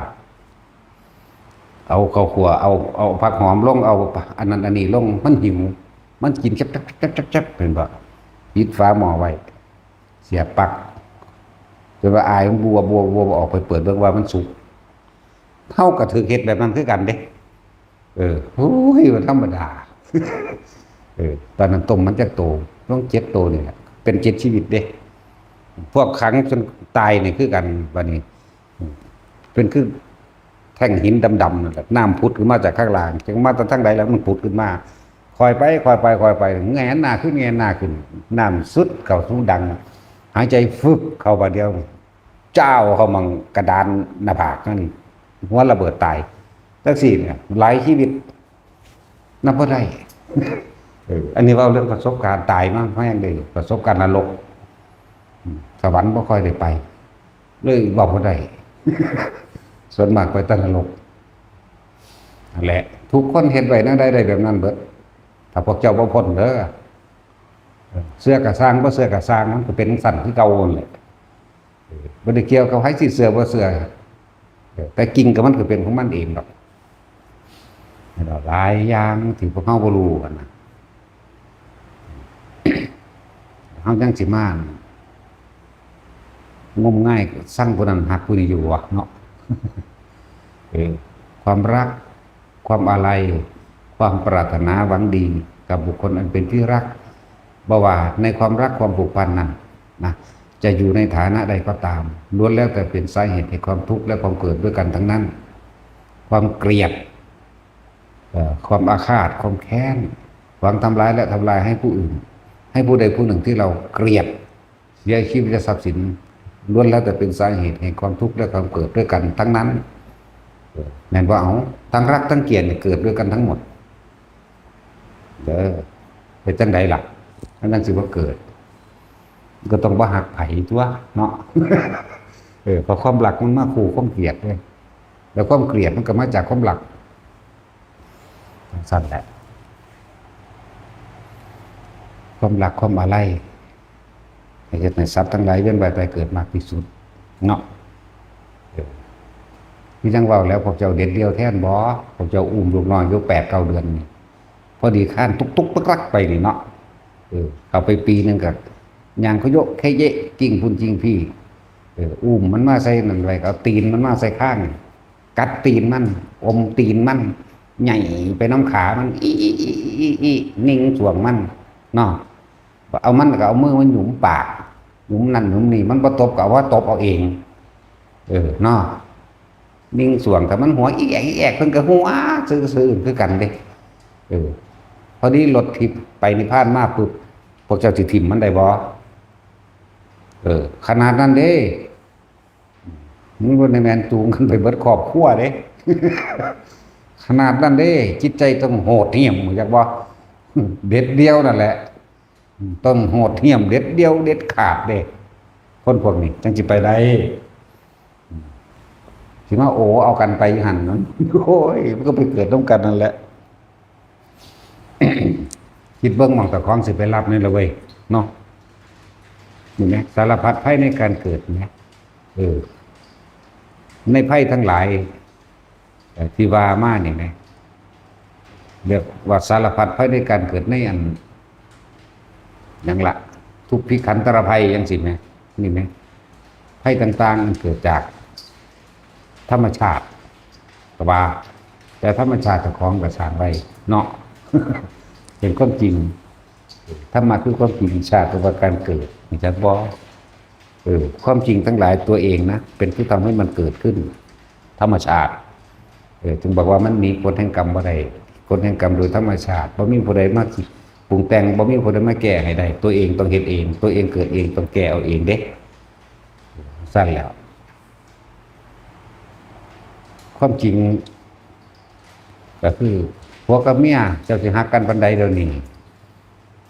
เอาข้าวคั่ว เอา เอาผักหอมลง เอาอันนั้นอันนี้ลง มันหิว มันกินจับๆๆๆๆ เห็นบ่ ปิดฝาหม้อไว้ เสียบปลั๊ก จนว่าอายมันบวบๆๆ ออกไปเปิดเบิ่งว่ามันสุก เฮาก็ถูกเฮ็ดแบบนั้นคือกันเด้ เออ โอ้ย บ่ธรรมดา เออ ตอนนั้นต้มมันจักโต ต้องเจ็ดโตนี่แหละ เป็นเจ็ดชีวิตเด้ พวกขังจนตายนี่คือกัน บัดนี้ เป็นคือแท่งหินดำๆ นั่นแหละ น้ำผุดขึ้นมาจากข้างล่าง จักมาแต่ทางใดแล้วมันผุดขึ้นมา ค่อยไป ค่อยไป ค่อยไป แหงนหน้าขึ้น แหงนหน้าขึ้น น้ำสุดเข้าสู่ดัง หายใจฟึบเข้าบาดเดียว จ้าวเข้ามังกระดานหน้าผากนั่น หัวระเบิดตาย จังซี่เนี่ย หลายชีวิต นับบ่ได้ เออ อันนี้เว้าเรื่องประสบการณ์ตายมาแฮงเด้ ประสบการณ์นรก อืม สวรรค์บ่ค่อยได้ไป เลยเว้าบ่ได้ ส่วนมากไปแต่นรก นั่นแหละ ทุกคนเฮ็ดไว้แนวใดได้แบบนั้นเบิด ถ้าพวกเจ้าบ่พ้นเด้อ เออ เชื่อก็ซ่าง บ่เชื่อก็ซ่าง มันก็เป็นจั่งซั้นคือเก่านั่นแหละ เออ บ่ได้เกี่ยวกับไผสิเชื่อบ่เชื่อ เออ แต่จริงก็มันก็เป็นของมันเองดอก หลายอย่างที่พวกเฮาบ่รู้หั่นนะ เฮายังสิมางมงายซังผู้นั้นฮักผู้นี้อยู่วะเนาะ เออ ความรัก ความอาลัย ความปรารถนาหวังดีกับบุคคลอันเป็นที่รัก บ่ว่าในความรักความผูกพันนั้นนะ จะอยู่ในฐานะใดก็ตาม ล้วนแล้วแต่เป็นสาเหตุแห่งความทุกข์และความเกิดด้วยกันทั้งนั้น ความเกลียด เอ่อ ความอาฆาต ความแค้น หวังทำร้ายและทำลายให้ผู้อื่น ให้ผู้ใดผู้หนึ่งที่เราเกลียด เสียชีวิตและทรัพย์สิน ล้วนแล้วแต่เป็นสาเหตุแห่งความทุกข์และความเกิดด้วยกันทั้งนั้น เออ แม่นบ่ เอา ทั้งรักทั้งเกลียดเนี่ยเกิดด้วยกันทั้งหมด เด้อ เป็นจังใดล่ะ มันจังสิบ่เกิด ก็ต้องบ่ฮักไผตั๊วเนาะ เออ เพราะความรักมันมาคู่ความเกลียดเด้ แล้วความเกลียดมันก็มาจากความรัก จั่งซั้นแหละ ความรักความอาลัย ให้เฮ็ดให้สัตว์ทั้งหลายเวียนว่ายตายเกิดมากที่สุด เนาะ เออ คือจั่งเว้าแล้ว พวกเจ้าเด็ดเดี่ยวแทนบ่ พวกเจ้าอุ้มลูกน้อยอยู่แปดเก้าเดือนนี่ พอดีคลานตุ๊กตุ๊กตักตักไปนี่เนาะ เออ เข้าไปปีหนึ่งก็ย่างขยโยะแคะเยะ กิ้งพุ้นกิ้งพี้ เออ อุ้มมันมาใส่นั่นไว้ ก็เอาตีนมันมาใส่คาง กัดตีนมัน อมตีนมัน ใหญ่ไปนำขามัน อิ อิ อิ อิ อิ นิ่งส่วงมัน เนาะ เอามันก็เอามือมันหยุมปาก หยุมนั่นหยุมนี่ มันบ่ตบก็เอาว่าตบเอาเอง เออ เนาะ นิ่งส่วง ถ้ามันหัวอีแอกอีแอก เพิ่นก็หัวซื่อๆ คือกันเด้ เออ พอดีรถถีบไปนิพพานมาปุ๊บ พวกเจ้าสิถิ่มมันได้บ่ เออ ขนาดนั้นเด้ มันบ่ได้แม่นจูงกันไปเบิดครอบครัวเด้ ขนาดนั้นเด้ จิตใจต้องโหดเหี้ยม รู้จักบ่ เด็ดเดี่ยวนั่นแหละ ต้องโหดเหี้ยมเด็ดเดี่ยวเด็ดขาดเด้ คนพวกนี้จังสิไปได้ สิมาโอเอากันไปอยู่หั่นนั้น โอ้ย มันก็ไปเกิดนำกันนั่นแหละ คิดเบิ่งหม่องเจ้าของสิไปรับนี่ละเว้ย เนาะ นี่แหม สารพัดภัยในการเกิดแหม เออ ในภัยทั้งหลาย เอ่อ ที่ว่ามานี่แหม เรียกว่าสารพัดภัยในการเกิดในอัน หยังละ ทุพพิขันตรภัยจังซี้แหม นี่แหม ภัยต่างๆ มันเกิดจากธรรมชาติ ก็ว่า แต่ธรรมชาติเจ้าของก็สร้างไว้เนาะ เป็นความจริง ธรรมะคือความจริง ชาติก็ว่าการเกิด รู้จักบ่ เออ ความจริงทั้งหลายตัวเองนะ เป็นผู้ทำให้มันเกิดขึ้น ธรรมชาติ เออ จึงบอกว่ามันหนีกฎแห่งกรรมบ่ได้ กฎแห่งกรรมโดยธรรมชาติ บ่มีผู้ใดมาปรุงแต่ง บ่มีผู้ใดมาแก้ให้ได้ ตัวเองต้องเฮ็ดเอง ตัวเองเกิดเอง ต้องแก้เอาเองเด้ ซั่นแหล้ว ความจริง ก็คือผัวกับเมีย เจ้าสิฮักกันปานใดเดี๋ยวนี้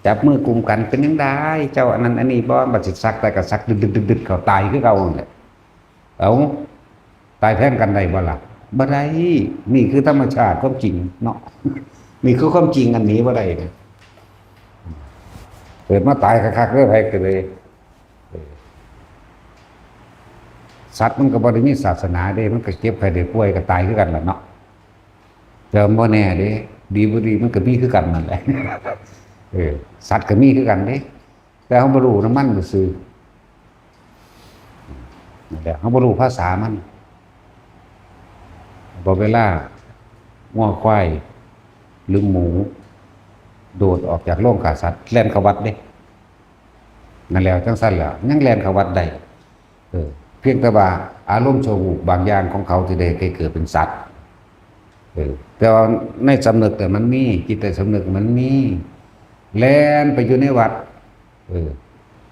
จับมือกุมกันเป็นจั่งใด เจ้าอันนั้นอันนี้บ่ บัดสิสักแต่ก็สักดึดๆๆๆ เข้า ตายคือเก่านั่นแหละ เอ้า ตายแทนกันได้บ่ล่ะ บ่ได้ นี่คือธรรมชาติความจริงเนาะ นี่คือความจริงอันหนีบ่ได้นะ เกิดมาตายคักๆ เด้อ ไผก็เลย เออ สัตว์มันก็บ่ได้มีศาสนาเด้ มันก็เจ็บไข้ได้ป่วยก็ตายคือกันล่ะเนาะ แต่มันบ่แน่เด้ ดีบ่ดีมันก็มีคือกันนั่นแหละ เออ สัตว์ก็มีคือกันเด้ แต่เฮาบ่รู้นำมันซื่อๆ นั่นแหละ เฮาบ่รู้ภาษามัน บ่ เวลางัวควายหรือหมู โดดออกจากโรงฆ่าสัตว์ แล่นเข้าวัดเด้ นั่นแหล้ว จั่งซั่นแหล้ว ยังแล่นเข้าวัดได้ เออ เพียงแต่ว่าอารมณ์ชั่ววูบบางอย่างของเขาที่ได้ไปเกิดเป็นสัตว์ เออ แต่ว่าในสำนึกแต่มันมี จิตใต้สำนึกมันมี แล่นไปอยู่ในวัด เออ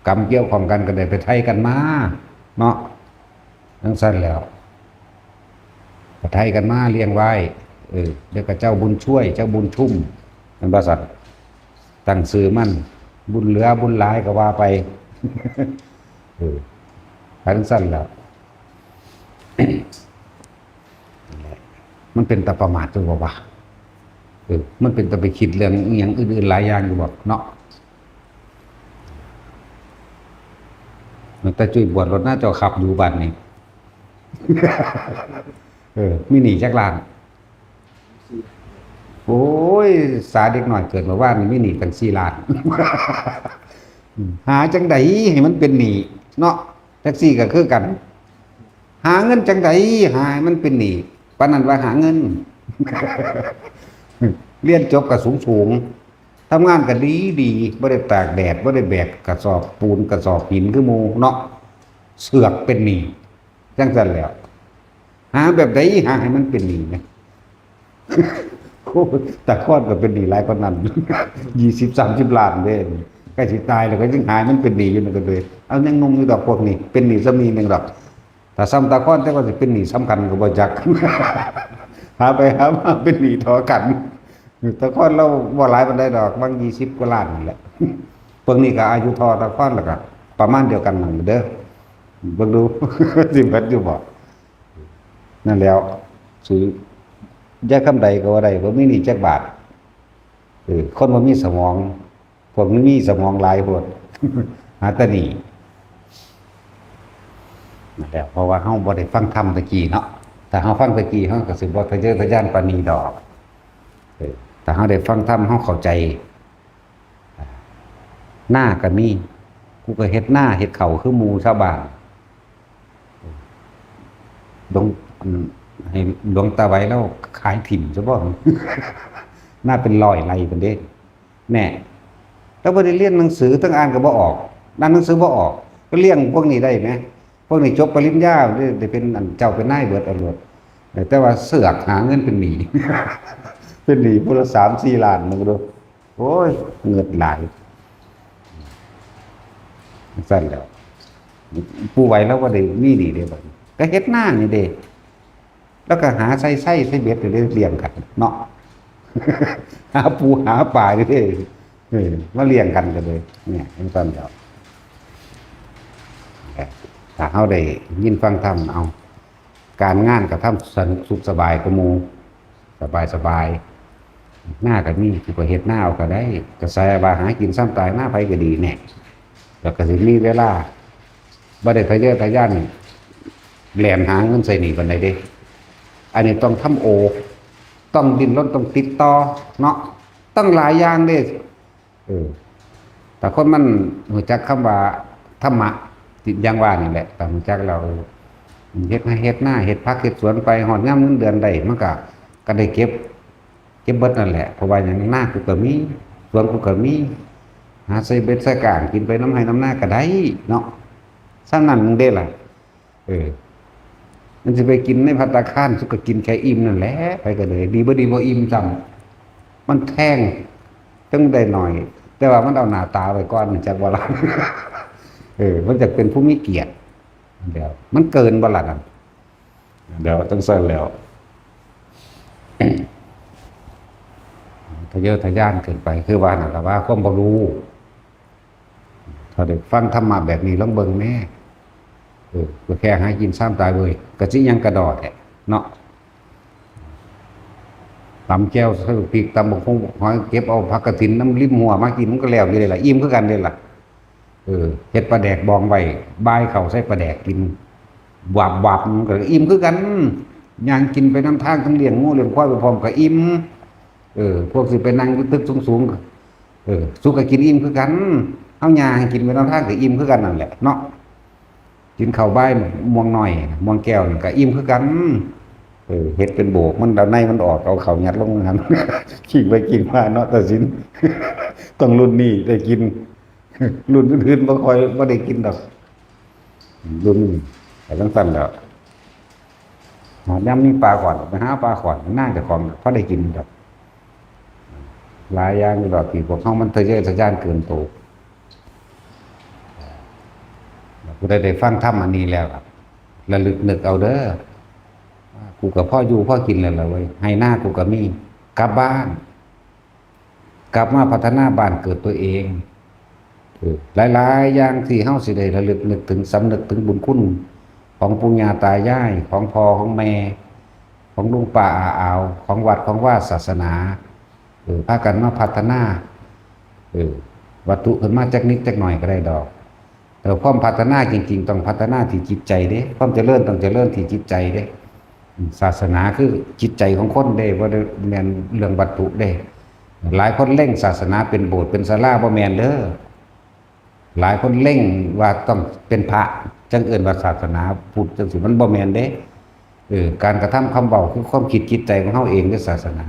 กรรมเกี่ยวข้องกันก็ได้ไปไถ่กันมา เนาะ จั่งซั่นแหล้ว ก็ไถ่กันมาเลี้ยงไว้ เออ แล้วก็เจ้าบุญช่วย เจ้าบุญชุ่ม แม่นบ่ซั่น ตั้งชื่อมัน บุญเหลือบุญหลายก็ว่าไป เออ ไปจั่งซั่นแหล้ว มันเป็นตาประมาทอยู่บ่วะ เออ มันเป็นตาไปคิดเรื่องอิหยังอื่นๆหลายอย่างอยู่บ่เนาะ มันแต่จุ้ยบวชรถหน้าเจ้าขับอยู่บัดนี้ เออ มีหนี้จักล้าน โอ้ย สาเด็กน้อยเกิดเมื่อวานนี่มีหนี้ตั้งสี่ล้าน หาจั่งใดให้มันเป็นหนี้เนาะ แท็กซี่ก็คือกัน หาเงินจั่งใดหาให้มันเป็นหนี้ ปานนั้นว่าหาเงิน เรียนจบก็สูงๆ ทำงานก็ดีๆ บ่ได้ตากแดด บ่ได้แบกกระสอบปูนกระสอบหินคือหมู่เนาะ เสือกเป็นหนี้ จั่งซั่นแหล้ว หาแบบใดหาให้มันเป็นหนี้นะ โอ้ย ตาคอนก็เป็นหนี้หลายปานนั้น ยี่สิบ สามสิบล้านเด้ ใกล้สิตายแล้วก็ยังหาให้มันเป็นหนี้อยู่นั่นก็เลย เอายังหนุ่มอยู่ดอกพวกนี้ เป็นหนี้ส่ำนี้หนึ่งดอก ถ้าส่ำตาคอนแต่ว่าสิเป็นหนี้ส่ำคันก็บ่จัก หาไปหามาเป็นหนี้เท่ากัน ตาคอนเราบ่หลายปานใดดอก บางยี่สิบกว่าล้านนี่แหละ พวกนี้ก็อายุเท่าตาคอนแล้วก็ประมาณเดียวกันนั่นเด้อ เบิ่งดู สิเบิดอยู่บ่ นั่นแหล้ว ซื้อยายคำใดก็ว่าได้ บ่มีหนี้จักบาท เออ คนบ่มีสมอง พวกนี้มีสมองหลายโพด หาแต่หนี้ นั่นแหละ เพราะว่าเฮาบ่ได้ฟังธรรมตะกี้เนาะ ถ้าเฮาฟังตะกี้ เฮาก็สิบ่ทะเยอทะยานปานนี้ดอก เออ ถ้าเฮาได้ฟังธรรม เฮาเข้าใจ นาก็มี กูก็เฮ็ดนาเฮ็ดข้าวคือหมู่ชาวบ้าน หลวง อัน ให้หลวงตาไหวแล้วขายถิ่มซะบ่ นาเป็นร้อยไร่พุ้นเด้ แน่ แต่บ่ได้เรียนหนังสือ ทั้งอ่านก็บ่ออก อ่านหนังสือบ่ออก ก็เลี้ยงพวกนี้ได้แหม พวกนี้จบปริญญา ได้ ได้เป็นอันเจ้าเป็นนายเบิดเอาโลด แต่ว่าเสือกหาเงินเป็นหนี้ เป็นหนี้ผู้ละสามสี่ล้าน มึงดู โอ้ย เงินหลาย ซั่นแหล้ว ปู่ไหวแล้วบ่ได้มีหนี้เด้บัดนี้ ก็เฮ็ดนานี่เด้ แล้วก็หาใส่ไส้ใส่เบ็ดนี่เด้ เลี้ยงกันเนาะ หาปูหาปลานี่เด้ เออ มาเลี้ยงกันก็เลย เนี่ยจังซั่นแหล้ว ถ้าเฮาได้ยินฟังธรรม เอา การงานก็ทำสนุกสุขสบายกว่าหมู่ สบายสบาย นาก็มี ผู้ก็เฮ็ดนาเอาก็ได้ ก็ใส่ว่าหากินซ่ำตาย นาไผก็ดีแน่ แล้วก็สิมีเวลา บ่ได้ทะเยอทะยานแล่นหาเงินใส่หนี้ปานใดเด้ อันนี้ต้องทำโอ ต้องดิ้นรน ต้องติดต่อเนาะ ต้องหลายอย่างเด้ เออ แต่คนมันรู้จักคำว่าธรรมะ อย่างว่านี่แหละ แต่รู้จักแล้ว เออ เฮ็ดไร่เฮ็ดนา เฮ็ดผักเฮ็ดสวนไป ฮอดยามเงินเดือนได้ มันก็ ก็ได้เก็บ เก็บเบิดนั่นแหละ เพราะว่าหยัง นากูก็มี สวนกูก็มี หาใส่เบ็ดใส่ก้างกินไปนำไร่นำนาก็ได้เนาะ ส่ำนั้นหนึ่งเด้ล่ะ เออ มันสิไปกินในภัตตาคาร สุก็กินแค่อิ่มนั่นแหละ ไผก็เลย ดีบ่ดีบ่อิ่มซ้ำ มันแทง จั่งได้หน่อย แต่ว่ามันเอาหน้าตาไว้ก่อน จักบ่ล่ะ เออ มันจะเป็นผู้มีเกียรติ เดี๋ยว มันเกินบ่ล่ะนั่น เดี๋ยวจั่งซั่นแล้ว ทะเยอทะยานเกินไป คือว่านั่นล่ะ ว่าความบ่รู้ ถ้าได้ฟังธรรมะแบบนี้ ลองเบิ่งแหน่ เออ ก็แค่หากินซ่ำตายเว้ย ก็สิหยังกะด้อแท้เนาะ ตำแจ่วใส่พริก ตำบักหุ่งบักหอย เก็บเอาผักกะถินนำริมรั้วมากิน มันก็แล้วอยู่เด้ล่ะ อิ่มคือกันเด้ล่ะ เออ เฮ็ดปลาแดกบองไว้ บ่ายเข้าใส่ปลาแดกกิน วาบๆ มันก็อิ่มคือกัน ย่างกินไปนำทาง ทั้งเลี้ยงงัวเลี้ยงควายไปพร้อมก็อิ่ม เออ พวกสิไปนั่งอยู่ตึกสูงๆ เออ สุก็กินอิ่มคือกัน เฮาย่างให้กินไปนำทางก็อิ่มคือกันนั่นแหละเนาะ กินข้าวบ่ายม่วงน้อย ม่วงแก้วนี่ก็อิ่มคือกัน เออ เฮ็ดเป็นโบก มันเอาในมันออก เอาข้าวยัดลงในนั้น ขิงไปขิงมาเนาะ ตาสิน ต้องรุ่นนี้ได้กิน รุ่นอื่นๆ บ่ค่อย บ่ได้กินดอก รุ่นนี้ แต่จั่งซั่นแหล้ว หา ยามมีปลาก่อน ไปหาปลาก่อน นาเจ้าของพอได้กินดอก หลายอย่างอยู่ดอก ที่พวกเฮามันทะเยอทะยานเกินโต ผู้ใดได้ฟังธรรมอันนี้แล้วครับ ระลึกนึกเอาเด้อ กูก็พออยู่พอกินแล้วล่ะเว้ย ไร่นากูก็มี กลับบ้าน กลับมาพัฒนาบ้านเกิดตัวเอง เออ หลายๆ อย่างที่เฮาสิได้ระลึกนึกถึง สำนึกถึงบุญคุณของปู่ย่าตายาย ของพ่อของแม่ ของลุงป้าอาอาว ของวัดของวาศาสนา เออ พากันมาพัฒนา เออ วัตถุขึ้นมาจักนิดจักหน่อยก็ได้ดอก แต่ความพัฒนาจริงๆ ต้องพัฒนาที่จิตใจเด้ ความเจริญต้องเจริญที่จิตใจเด้ อืม ศาสนาคือจิตใจของคนเด้ บ่ได้แม่นเรื่องวัตถุเด้ หลายคนเล็งศาสนาเป็นโบสถ์เป็นศาลา บ่แม่นเด้อ หลายคนเล็งว่าต้องเป็นพระ จั่งเอิ้นว่าศาสนาพุทธจั่งซี้ มันบ่แม่นเด้ เออ การกระทำคำเว้าคือความคิดจิตใจของเฮาเองเด้อ ศาสนา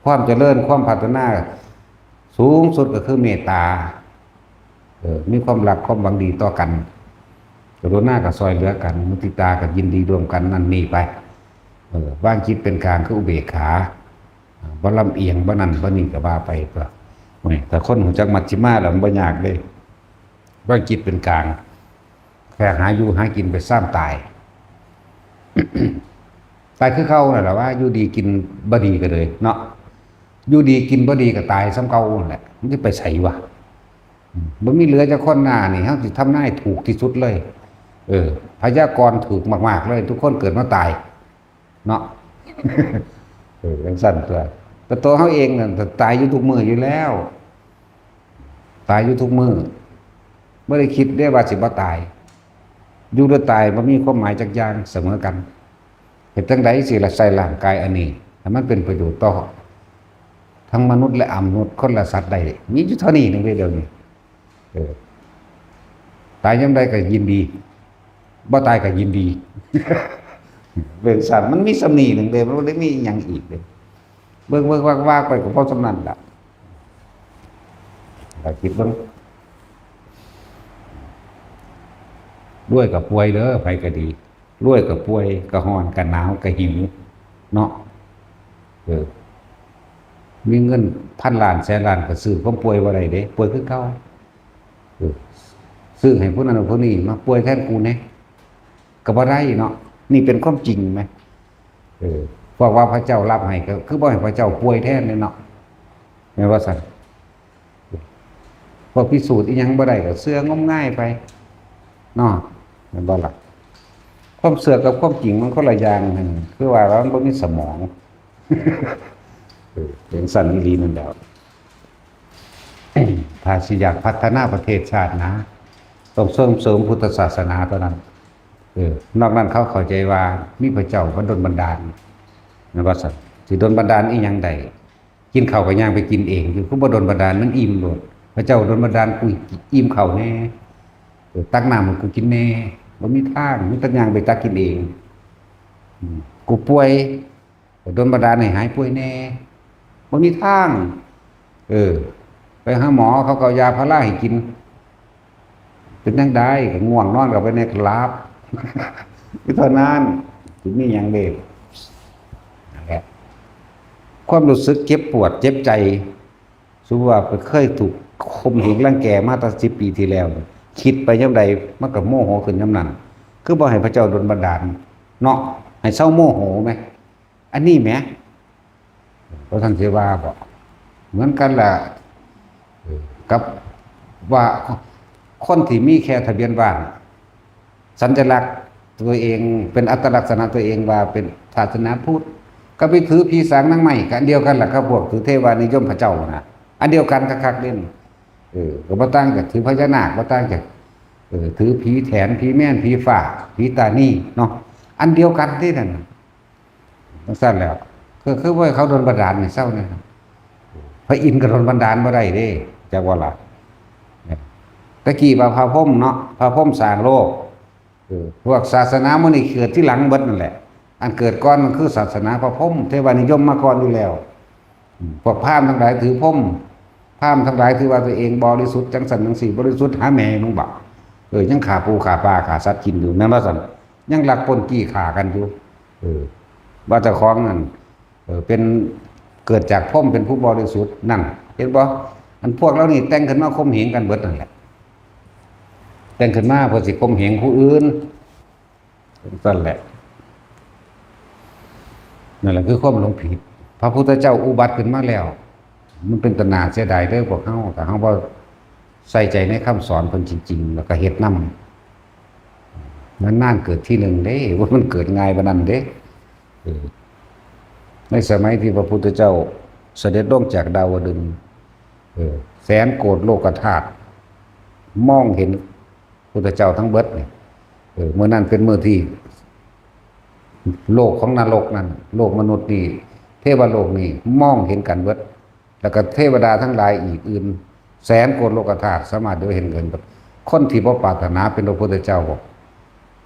ความเจริญ ความพัฒนาสูงสุดก็คือเมตตา เออ มีความรักความหวังดีต่อกัน กรุณาก็ซ่อยเหลือกัน มุทิตาก็ยินดีร่วมกัน นั่นนี่ไป เออ วางจิตเป็นกลางคืออุเบกขา อ่า บ่ลำเอียง บ่นั่นบ่นี่ก็ว่าไปก็ โอ้ย แต่คนรู้จักมัชฌิมาแล้วมันบ่ยากเด้ วางจิตเป็นกลาง แค่หาอยู่หากินไปซ่ำตาย ตายคือเก่านั่นแหละ ว่าอยู่ดีกินบ่ดีก็เลยเนาะ อยู่ดีกินบ่ดีก็ตายซ่ำเก่านั่นแหละ มันสิไปไสวะ อืม บ่มีเหลือจักคน นานี่ เฮาสิทำนายถูกที่สุดเลย เออ พยากรณ์ถูกมากๆเลย ทุกคนเกิดมาตาย เนาะ เออ จั่งซั่นตั๊ว แต่ตัวเฮาเองน่ะตายอยู่ทุกมื้ออยู่แล้ว ตายอยู่ทุกมื้อ บ่ได้คิดเด้ว่าสิบ่ตาย อยู่หรือตายบ่มีความหมายจักอย่าง เสมอกัน เฮ็ดจั่งใดสิละใช้ร่างกายอันนี้ให้มันเป็นประโยชน์ต่อทั้งมนุษย์และอมนุษย์ คนและสัตว์ได้ มีอยู่เท่านี้หนึ่งเด้อเดี๋ยวนี้ เออ ตายยามใดก็ยินดี บ่ตายก็ยินดี เป็นสัตว์มันมีส่ำนี้หนึ่งเด้ มันบ่ได้มีอิหยังอีกเด้ เบิ่งๆ วากๆ ไปก็พอส่ำนั้นล่ะ ถ้าคิดเบิ่ง รวยก็ป่วยเด้อ ไผก็ดี รวยก็ป่วย ก็ร้อน ก็หนาว ก็หิว เนาะ เออ มีเงินพันล้านแสนล้านก็ซื้อความป่วยบ่ได้เด้ ป่วยคือเก่า เออ ซื้อให้ผู้นั้นผู้นี้มาป่วยแทนกูแหน่ ก็บ่ได้เนาะ นี่เป็นความจริงไหม เออ พวกว่าพระเจ้ารับให้ก็คือบ่ให้พระเจ้าป่วยแทนเลยเนาะ แม่นว่าซั่น พวกพิสูจน์อีหยังบ่ได้ก็เชื่องมงายไปเนาะ แม่นบ่ล่ะ? ความเชื่อกับความจริงมันคนละอย่างนั่น คือว่ามันบ่มีสมอง เออ เป็นสั่นอีหลีนั่นแหล้ว ถ้าสิอยากพัฒนาประเทศชาตินะ ต้องส่งเสริมพุทธศาสนาเท่านั้น เออ นอกนั้นเขาเข้าใจว่ามีพระเจ้ามาดลบันดาล แม่นบ่ซั่น? สิดลบันดาลอีหยังได้? กินข้าวก็ย่างไปกินเองอยู่ คือบ่ดลบันดาล มันอิ่มโลด พระเจ้าดลบันดาล กูอิ่มข้าวแน่ เออ ตักน้ำให้กูกินแน่ บ่มีทาง มีแต่ย่างไปตักกินเอง อืม กูป่วย ก็ดลบันดาลให้หายป่วยแน่ บ่มีทาง เออ ไปหาหมอ เขาก็เอายาพาราให้กิน เป็นจั่งใดก็ง่วงนอนก็ไปในหลับ คือเท่านั้น สิมีหยังเด้ นั่นแหละ ความรู้สึกเจ็บปวดเจ็บใจ สมมุติว่าไปเคยถูกข่มเหงรังแกมาตั้งสิบปีที่แล้ว คิดไปยามใดมันก็โมโหขึ้นยามนั้น คือบ่ให้พระเจ้าดลบันดาลเนาะ ให้เซาโมโหแหม อันนี้แหม บ่ทันสิว่าบ่ เหมือนกันล่ะ เออ กับว่าคนที่มีแค่ทะเบียนบ้าน สัญลักษณ์ตัวเอง เป็นอัตลักษณะตัวเองว่าเป็นศาสนาพุทธ ก็ไปถือผีสางนางไม้ ก็อันเดียวกันล่ะครับ พวกถือเทวานิยมพระเจ้านะ อันเดียวกันคักๆเด้ เออ ก็บ่ต่างจากถือพญานาค บ่ต่างจาก เออ ถือผีแถน ผีแม่น ผีฟ้า ผีตานีเนาะ อันเดียวกันเด้นั่นน่ะ จั่งซั่นแหล้ว คือ คือว่าเขาดลบันดาลให้เซาแหน่ พระอินทร์ก็ดลบันดาลบ่ได้เด้ จักว่าล่ะ เนี่ย แต่กี้ว่าพระพรหมเนาะ พระพรหมสร้างโลก เออ พวกศาสนามื้อนี้เกิดทีหลังเบิดนั่นแหละ อันเกิดก่อนมันคือศาสนาพระพรหม เทวานิยมมาก่อนอยู่แล้ว อืม พวกพราหมณ์ทั้งหลายถือพรหม พราหมณ์ทั้งหลายถือว่าตัวเองบริสุทธิ์จั่งซั่นจั่งซี้ บริสุทธิ์หาแม่มึงบ่ เออ ยังฆ่าปูฆ่าปลาฆ่าสัตว์กินอยู่ แม่นบ่ซั่น? ยังลักปล้นจี้ฆ่ากันอยู่ เออ ว่าเจ้าของนั่น เออ เป็น เกิดจากพรหมเป็นผู้บริสุทธิ์นั่น เห็นบ่? อันพวกเหล่านี้แต่งขึ้นมาข่มเหงกันเบิดนั่นแหละ แต่งขึ้นมาเพื่อสิข่มเหงผู้อื่น จั่งซั่นแหละ นั่นแหละคือความหลงผิด พระพุทธเจ้าอุบัติขึ้นมาแล้ว มันเป็นตาหน้าเสียดายเด้อพวกเฮา ถ้าเฮาบ่ใส่ใจในคำสอนเพิ่นจริงๆ แล้วก็เฮ็ดนำ นานๆเกิดทีหนึ่งเด้ ว่ามันเกิดง่ายปานนั้นเด้ เออ ในสมัยที่พระพุทธเจ้าเสด็จลงจากดาวดึงส์ เออ แสนโกฏโลกธาตุมองเห็นพุทธเจ้าทั้งเบิดนี่ เออ มื้อนั้นเป็นมื้อที่ โลกของนรกนั่น โลกมนุษย์นี่ เทวโลกนี่มองเห็นกันเบิด แล้วก็เทวดาทั้งหลายอีกอื่น แสนโกฏโลกธาตุสามารถเดียวเห็นกันเบิด คนที่บ่ปรารถนาเป็นพระพุทธเจ้าบ่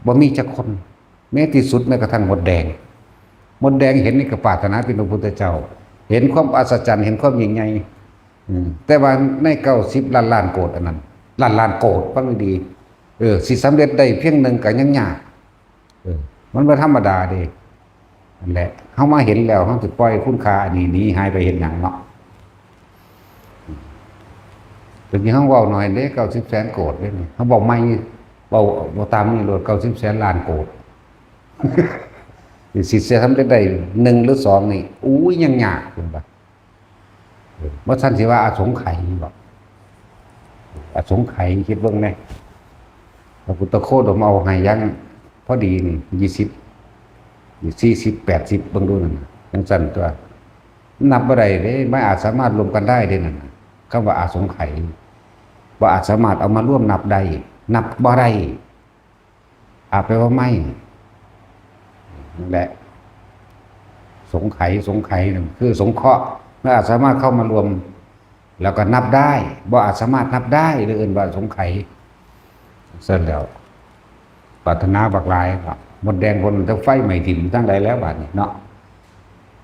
บ่มีจักคน แม้ที่สุดแม้กระทั่งมดแดง มดแดงเห็นนี่ก็ปรารถนาเป็นพระพุทธเจ้า เห็นความอัศจรรย์ เห็นความยิ่งใหญ่ อืม แต่ว่าในเก้าสิบล้านล้านโกฏอันนั้น ล้านล้านโกฏ ฟังดีๆ เออ สิสำเร็จได้เพียงหนึ่งก็ยังยาก เออ มันบ่ธรรมดาเด้ นั่นแหละ เฮามาเห็นแล้ว เฮาสิปล่อยคุณค่าอันนี้หนีหายไปเฮ็ดหยังเนาะ ตะกี้เฮาเว้าน้อยเด้ เก้าสิบแสนโกฏเด้นี่ เฮาเว้าใหม่ เว้า เว้าตามนี้โลด เก้าสิบแสนล้านโกฏ สิเสียทำได้หนึ่งหรือสองนี่ อู้ย ยังยาก เพิ่นว่า เออ บ่ทันสิว่าอสงไขยบ่ อสงไขย คิดเบิ่งแหน่ พระพุทธโคดมเอาให้ยังพอดีนี่ ยี่สิบ สี่สิบ แปดสิบ เบิ่งดูนั่นน่ะ จั่งซั่นตัว นับบ่ได้เด้ ไม่อาจสามารถรวมกันได้เด้นั่นน่ะ คำว่าอสงไขย บ่อาจสามารถเอามารวมนับได้ นับบ่ได้ อาแปลว่าไม่ นั่นแหละ สงไขย สงไขยนั่นคือสงเคราะห์ ไม่อาจสามารถเข้ามารวม แล้วก็นับได้ บ่อาจสามารถนับได้ เลยเอิ้นว่าสงไขย เสร็จแล้ว ปรารถนาบักหลายก็ มดแดงคนจะไฟไหม้ถิ่มทั้งหลายแล้วบาดนี้เนาะ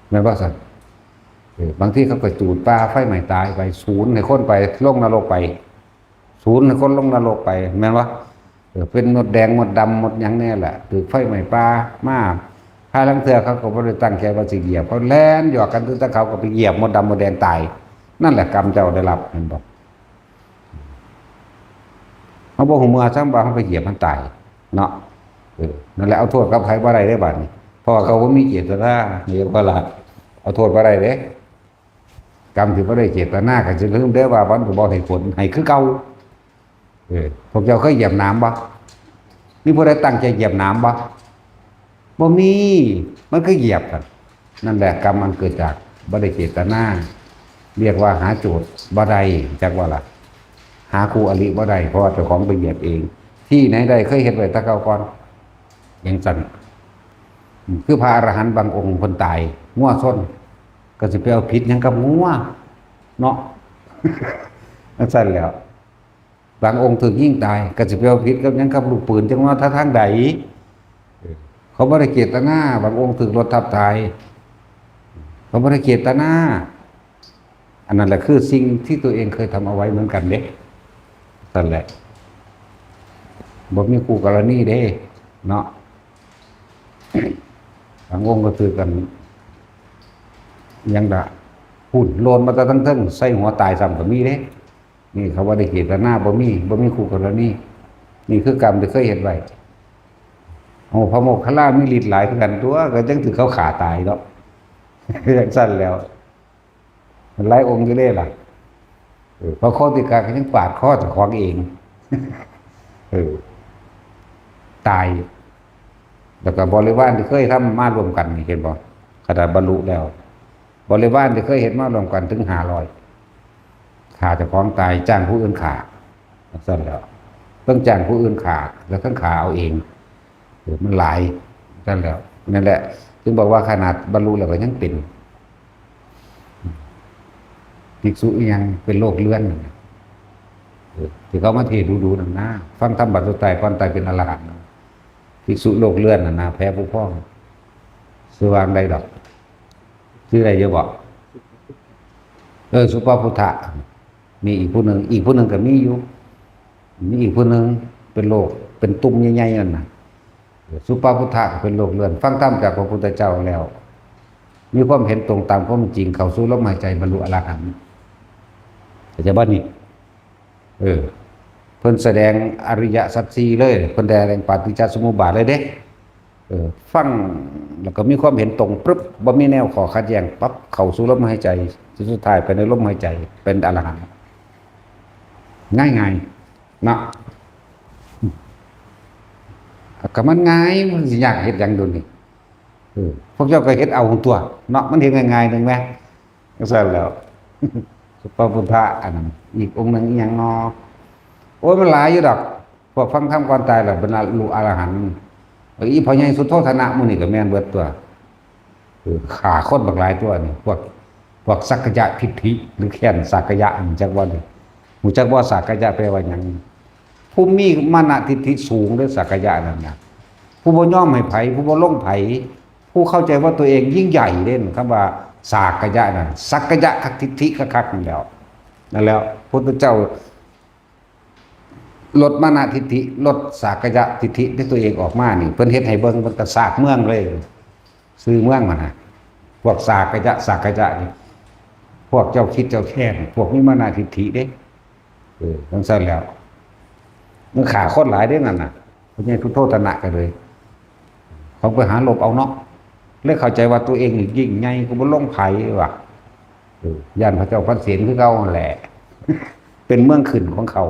แม่นบ่ซั่น? เออ บางทีเขาก็จูดป่าไฟไหม้ตายไป ศูนย์ให้คนไป ลงนรกไป ศูนย์ให้คนลงนรกไป แม่นบ่? เออ เป็นมดแดงมดดำมดหยังแน่แหละ ถืกไฟไหม้ป่ามา ห่าลางเทื่อเขาก็บ่ได้ตั้งใจว่าสิเหยียบ เขาแล่นหยอกกัน แต่เขาก็ไปเหยียบมดดำมดแดงตาย นั่นแหละกรรมเจ้าได้รับ แม่นบ่? เฮาบ่ฮู้เมื่อซ้ำว่าเฮาไปเหยียบมันตาย เนาะ เออ นั่นแหละ เอาโทษกับไผบ่ได้เด้บาดนี้ เพราะว่าเขาบ่มีเจตนา เรียกว่าล่ะ เอาโทษบ่ได้เด้ กรรมที่บ่ได้เจตนาก็จะลืมได้ว่ามันก็บ่ให้ผล ให้คือเก่า เออ พวกเจ้าเคยเหยียบหนามบ่ มีผู้ใดตั้งใจเหยียบหนามบ่ บ่มี มันคือเหยียบกัน นั่นแหละกรรมอันเกิดจากบ่ได้เจตนา เรียกว่าหาโจทย์บ่ได้ จักว่าล่ะ หาคู่อริบ่ได้ เพราะว่าเจ้าของไปเหยียบเอง ที่ไหนได้เคยเฮ็ดไว้แต่เก่าก่อน อย่างซั่น คือพระอรหันต์บางองค์เพิ่นตาย งัวชน ก็สิไปเอาผิดหยังกับงัว เนาะ จั่งซั่นแหล้ว บางองค์ถูกยิงตาย ก็สิไปเอาผิดกับหยังกับลูกปืน จั่งว่าทางใด เออ เขาบ่ได้เจตนา บางองค์ถูกรถทับตาย เขาบ่ได้เจตนา อันนั้นแหละคือสิ่งที่ตัวเองเคยทำเอาไว้เหมือนกันเด้ นั่นแหละ บ่มีคู่กรณีเด้ เนาะ บางองค์ก็ถือกัน ยังดะ หุ่นโลนมาแต่ทั้งเทิง ใส่หัวตายซ้ำก็มีเด้ นี่เขาว่าได้เจตนา บ่มี บ่มีคู่กรณี นี่คือกรรมที่เคยเฮ็ดไว้ โอ้ พระโมคคัลลามีฤทธิ์หลายคือกันตัว ก็จั่งถือเขาฆ่าตายเนาะ จั่งซั่นแหล้ว มันหลายองค์อยู่เด้ล่ะ เออ พระโคติกาก็ยังปาดคอเจ้าของเอง เออ ตาย แล้วก็บริวารที่เคยทำมาร่วมกันนี่ เห็นบ่ ขนาดบรรลุแล้ว บริวารที่เคยเฮ็ดมาร่วมกันถึงห้าร้อย ฆ่าเจ้าของตาย จ้างผู้อื่นฆ่า ซั่นแหล้ว ต้องจ้างผู้อื่นฆ่า แล้วต้องฆ่าเอาเอง เออ มันหลาย ซั่นแหล้ว นั่นแหละ จึงบอกว่าขนาดบรรลุแล้วก็ยังเป็น ภิกษุอีหยังเป็นโรคเรื้อนนั่นน่ะ เออ ที่เขามาเทศน์ดูๆนั่นนะ ฟังธรรมบัดสุดท้ายก่อนตายเป็นอรหันต์ ภิกษุโรคเรื้อนน่ะนะ แพ้ผู้พ้อง ชื่อว่าจั่งใดดอก ชื่ออะไรเยอะบอก เออ สุปพุทธะ มีอีกผู้หนึ่ง อีกผู้หนึ่งก็มีอยู่ มีอีกผู้หนึ่งเป็นโรค เป็นตุ่มใหญ่ๆนั่นน่ะ สุปพุทธะก็เป็นโรคเรื้อน ฟังธรรมจากพระพุทธเจ้าแล้ว มีความเห็นตรงตามความจริง เข้าสู่ลมหายใจ บรรลุอรหันต์ เข้าใจบ่นี่ เออ เพิ่นแสดงอริยสัจสี่เลย เพิ่นแสดงปฏิจจสมุปบาทเลยเด้ เออ ฟังแล้วก็มีความเห็นตรงปึ๊บ บ่มีแนวข้อขัดแย้งปั๊บ เข้าสู่ลมหายใจ สุดท้ายไปในลมหายใจ เป็นอรหันต์ ง่ายๆ เนาะ ก็มันง่าย มันสิยากเฮ็ดหยังโดนนี่ เออ พวกเจ้าก็เฮ็ดเอาของตัว เนาะ มันเฮ็ดง่ายๆหนึ่งแหม จั่งซั่นแหล้ว สุปพุทธะอันนั้น อีกองค์หนึ่งอีหยังนอ โอ้ย มันหลายอยู่ดอก พวกฟังธรรมก่อนตายแล้วบรรลุอรหันต์ เออ อีพ่อใหญ่สุโธทนะหมู่นี่ก็แม่นเบิดตัว เออ ฆ่าคนบักหลายตัวนี่ พวก พวกสักกายทิฏฐิ หรือแค้นสักกายะ รู้จักบ่นี่ รู้จักบ่สักกายะแปลว่าหยัง ผู้มีมานะทิฏฐิสูงเด้อ สักกายะนั่นน่ะ ผู้บ่ยอมให้ไผ ผู้บ่ลงไผ ผู้เข้าใจว่าตัวเองยิ่งใหญ่เด้ คำว่าสักกายะนั่น สักกายะทิฏฐิคักๆนั่นแหล้ว นั่นแหล้ว พุทธเจ้า ลดมานะทิฏฐิ ลดสักกายะทิฏฐิที่ตัวเองออกมานี่ เพิ่นเฮ็ดให้เบิ่ง เพิ่นก็สากเมืองเลย ซื่อเมืองหั่นน่ะ พวกสักกายะ สักกายะนี่ พวกเจ้าคิดเจ้าแค้น พวกมีมานะทิฏฐิเด้ เออ จั่งซั่นแหล้ว มันฆ่าคนหลายเด้นั่นน่ะ พ่อใหญ่สุโธทนะก็เลย เขาไปหาลบเอาเนาะ เลยเข้าใจว่าตัวเองนี่ยิ่งใหญ่ กูบ่ลงไผว่ะ เออ ย่านพระเจ้าพันเสนคือเก่าหั่นแหละ เป็นเมืองขึ้นของเขา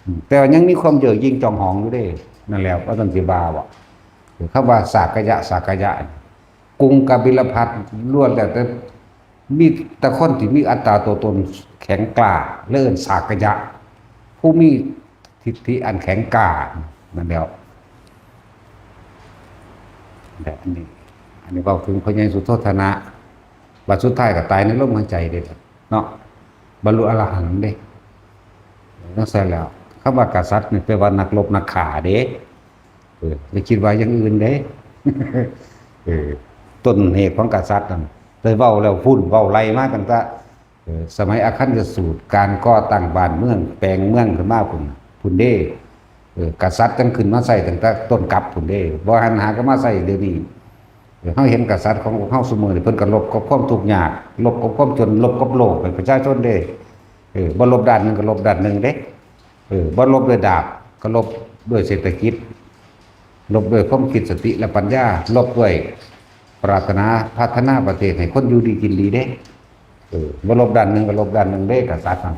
อืม แต่ว่ายังมีความเย่อหยิ่งจองหองอยู่เด้ นั่นแหละ ว่าซั่นสิว่าบ่ คำว่าสักกายะ สักกายะ กรุงกบิลพัสดุ์ล้วนแล้วแต่ มีแต่คนที่มีอัตตาตัวตนแข็งกล้า และเอิ้นสักกายะ ผู้มีทิฏฐิอันแข็งกล้า นั่นแหล้ว แต่อันนี้ อันนี้เว้าถึงพ่อใหญ่สุโธทนะ บัดสุดท้ายก็ตายในลมหายใจเด้ เนาะ บรรลุอรหันต์เด้ จั่งซั่นแหล้ว คำว่ากษัตริย์นี่แปลว่านักรบนักฆ่าเด้ เออ อย่าคิดว่าอย่างอื่นเด้ เออ ต้นเหตุของกษัตริย์นั่น ได้เว้าแล้วพุ้น เว้าไล่มาตั้งแต่ เออ สมัยอาคันธสูตร การก่อตั้งบ้านเมือง แปลงเมืองขึ้นมาพุ้น พุ้นเด้ เออ กษัตริย์จั่งขึ้นมาใช้ตั้งแต่ต้นกลับพุ้นเด้ บ่หันหาก็มาใช้เดี๋ยวนี้ เออ เฮาเห็นกษัตริย์ของพวกเฮาซุมื้อนี่ เพิ่นก็รบกับความทุกข์ยาก รบกับความจน รบกับโลกให้ประชาชนเด้ เออ บ่รบด้านหนึ่งก็รบด้านหนึ่งเด้ เออ บ่รบด้วยดาบ ก็รบด้วยเศรษฐกิจ รบด้วยความคิดสติและปัญญา รบด้วยปรารถนาพัฒนาประเทศให้คนอยู่ดีกินดีเด้ ออบ่ลบด้านหนึ่งก็ลบด้านหนึ่งเด้ กษัตริย์นั่น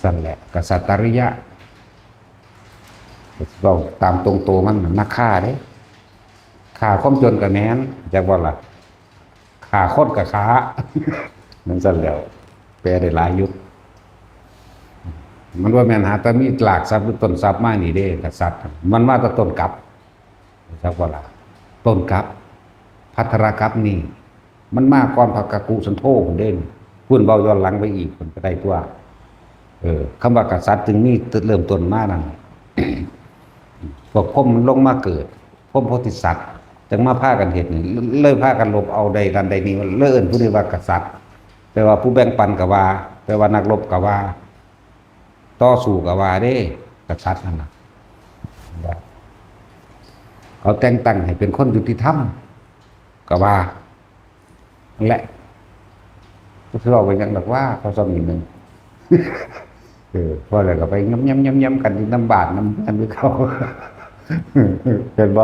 นั่นแหละ กษัตริยะ เราตามตรงตัวมันน่ะ นักฆ่าเด้ ฆ่าความจนก็แม่น จักว่าล่ะ ฆ่าคนก็ฆ่า นั่นสั่นแล้ว แปลได้หลายอยู่ มันว่าแม่นหาแต่มีหลากทรัพย์หรือต้นทรัพย์มานี่เด้ กษัตริย์ มันมาแต่ต้นกัป จักว่าล่ะ ต้นกัป ภัทรกัปนี่ มันมาก่อนพระกกุสันโธพุ้นเด้ พุ้นเว้าย้อนหลังไปอีกพุ้นก็ได้ตัว เออ คำว่ากษัตริย์จึงมีเริ่มต้นมานั่น พวกพรหมมันลงมาเกิด พรหมโพธิสัตว์ จังมาพากันเฮ็ดนี่ เลยพากันลบเอาได้นั่นได้นี่ เลยเอิ้นผู้นี้ว่ากษัตริย์ แปลว่าผู้แบ่งปันก็ว่า แปลว่านักรบก็ว่า ต่อสู้ก็ว่าเด้ กษัตริย์นั่นน่ะ เขาแต่งตั้งให้เป็นคนยุติธรรมก็ว่า นั่นแหละ ก็สิเว้าไปหยังดอกว่า เขาซ้ำนิดนึง เออ พอแล้วก็ไปย้ำๆๆๆกันอยู่นำบ้านนำเฮือนอยู่เขา เห็นบ่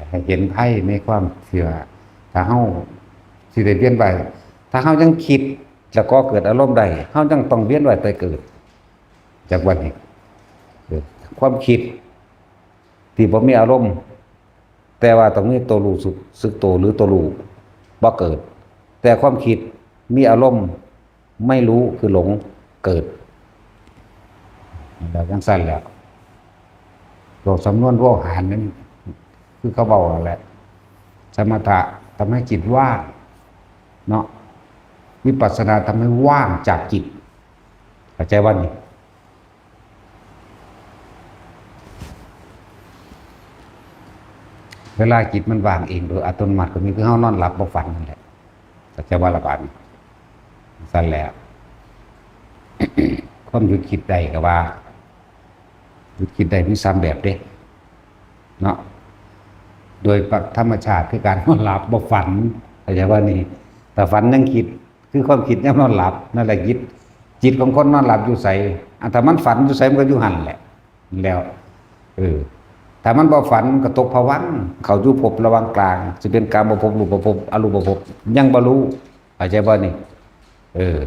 ให้เห็นภัยในความที่ว่า ถ้าเฮาสิได้เวียนว่าย ถ้าเฮายังคิดแล้วก็เกิดอารมณ์ได้ เฮายังต้องเวียนว่ายตายเกิด จากวันนี้ เออ ความคิดที่บ่มีอารมณ์ แต่ว่าต้องมีตัวรู้สึก สึกตัวหรือตัวรู้บ่เกิด แต่ความคิดมีอารมณ์ไม่รู้คือหลงเกิด แล้วจังซั่นแหละ ตัวสำนวนโวหารนั้น คือเขาเว้านั่นแหละ สมถะทำให้จิตว่าง เนาะ วิปัสสนาทำให้ว่างจากจิต เข้าใจว่านี่ เวลาจิตมันว่างเองโดยอัตโนมัติก็มี คือเฮานอนหลับบ่ฝันนั่นแหละ เข้าใจว่าละบาดนี้ ซั่นแหละ ความหยุดคิดได้ก็ว่า หยุดคิดได้มีสามแบบเด้ เนาะ โดยธรรมชาติคือการนอนหลับบ่ฝัน เข้าใจว่านี่ แต่ฝันยังคิด คือความคิดยามนอนหลับ นั่นแหละจิต จิตของคนนอนหลับอยู่ไส อันถ้ามันฝันอยู่ไสมันก็อยู่หั่นแหละ แล้ว เออ ถ้ามันบ่ฝันมันก็ตกผวังค์ เข้าอยู่ภพระหว่างกลาง สิเป็นกามภพ รูปภพ อรูปภพ ยังบ่รู้ เข้าใจบ่นี่ เออ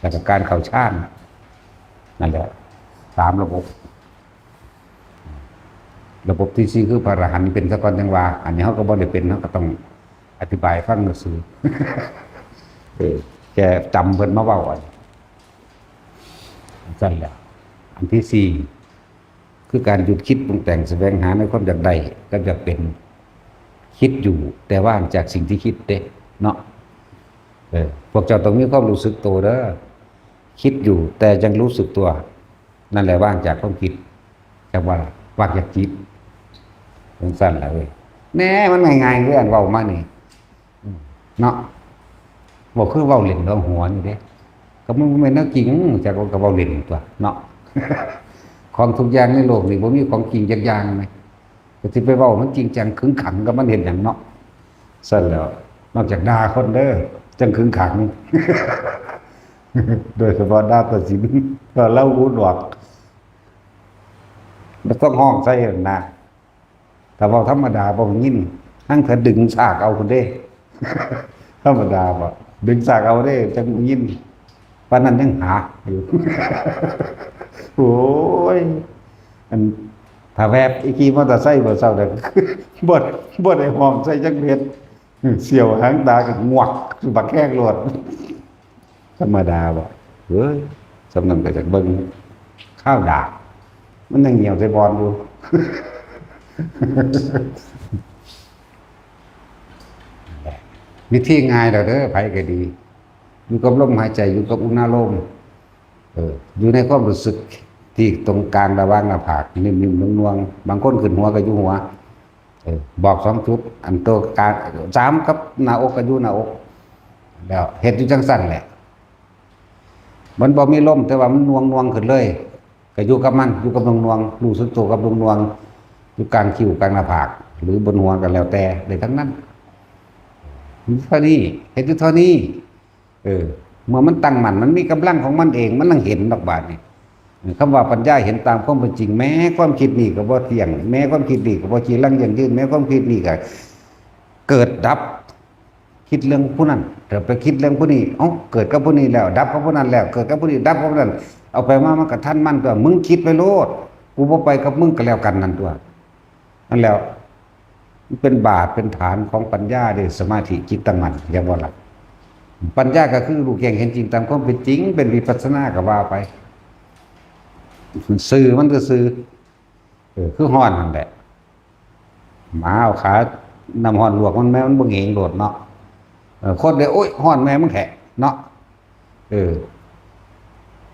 แล้วก็การเข้าฌาน นั่นแหละ สามระบบ ระบบที่สี่คือพระอรหันต์เป็นซะก่อนจังว่า อันนี้เฮาก็บ่ได้เป็น เฮาก็ต้องอธิบายฟังซื่อ เออ แค่จำเพิ่นมาเว้าอัน ซั่นแหละ อันที่สี่ คือการหยุดคิดปรุงแต่งแสวงหาในความอยากได้กับอยากเป็น คิดอยู่ แต่ว่างจากสิ่งที่คิดเด้ เนาะ เออ พวกเจ้าต้องมีความรู้สึกตัวเด้อ คิดอยู่ แต่ยังรู้สึกตัว นั่นแหละว่างจากความคิด จักว่าว่างจากจิต จังซั่นล่ะเว้ย แหน่ มันง่ายๆ คืออันเว้ามานี่ อืม เนาะ เว้าคือเว้าเล่นเว้าหัวนี่เด้ ก็มันบ่แม่นแนวจริง จักว่าก็เว้าเล่นตัวเนาะ ของทุกอย่างในโลกนี่บ่มีของจริงจักอย่างนะ ก็สิไปเว้ามันจริงจังขึงขังกับมันเฮ็ดหยังเนาะ ซั่นแหล้ว นอกจากด่าคนเด้อ จังขึงขัง โดยเฉพาะด่าตัดสิน ก็เล่าหูหนวก บ่ต้องฮ้องใส่หั่นนะ ถ้าเว้าธรรมดาบ่ได้ยิน หั้งเถื่อดึงซากเอาพุ้นเด้ ธรรมดาบ่ ดึงซากเอาเด้ จั่งได้ยิน ปานนั้นยังหาอยู่ โอ้ย อัน ถ้าแวบอีขี่มอเตอร์ไซค์บ่เซาเด้อ บ่ บ่ได้ฮ้องใส่จักเม็ด เสี้ยวหางตาก็งวัก บักแฮงโลด ธรรมดาบ่ เฮ้ย ส่ำนั้นก็อยากเบิ่ง คาวดาก มันยังเหี่ยวใส่บอนอยู่ วิธีง่ายแล้วเด้อ ไผก็ดี อยู่กับลมหายใจ อยู่กับอุณาโลม เออ อยู่ในความรู้สึกที่ตรงกลางระหว่างหน้าผาก นิ่มๆ นวลๆ บางคนขึ้นหัวก็อยู่หัว เออ บอกสองจุด อันตัวกลาง สาม กับหน้าอกก็อยู่หน้าอก แล้วเฮ็ดอยู่จังซั่นแหละ มันบ่มีลม แต่ว่ามันนวลๆ ขึ้นเลย ก็อยู่กับมัน อยู่กับนวลๆ รู้สึกตัวกับนวลๆ อยู่กลางคิ้วกลางหน้าผาก หรือบนหัวก็แล้วแต่ ได้ทั้งนั้น เท่านี้ เฮ็ดอยู่เท่านี้ เออ เมื่อมันตั้งมั่น มันมีกำลังของมันเอง มันนั่งเห็นดอกบาดนี่ คำว่าปัญญาเห็นตามความเป็นจริง แม้ความคิดนี่ก็บ่เที่ยง แม้ความคิดนี่ก็บ่จีรังยั่งยืน แม้ความคิดนี่ก็เกิดดับ คิดเรื่องผู้นั้น เดี๋ยวไปคิดเรื่องผู้นี้ เอ้า เกิดกับผู้นี้แล้ว ดับกับผู้นั้นแล้ว เกิดกับผู้นี้ ดับกับผู้นั้น เอาไปมามันก็ทันมันตัว มึงคิดไปโลด กูบ่ไปกับมึงก็แล้วกันนั่นตัว นั่นแล้ว มันเป็นบาทเป็นฐานของปัญญาเด้ สมาธิจิตตั้งมั่น เรียกว่าหลัก ปัญญาก็คือรู้แจ้งเห็นจริงตามความเป็นจริง เป็นวิปัสสนาก็ว่าไป ซื่อมันก็ซื่อ เออ คือฮ้อนนั่นแหละ หมาเอาขาน้ำฮ้อนลวกมันแม่มันบ่เหงงโลดเนาะ เออ คนเดียว โอ๊ย ฮ้อนแม่มึงแท้เนาะ เออ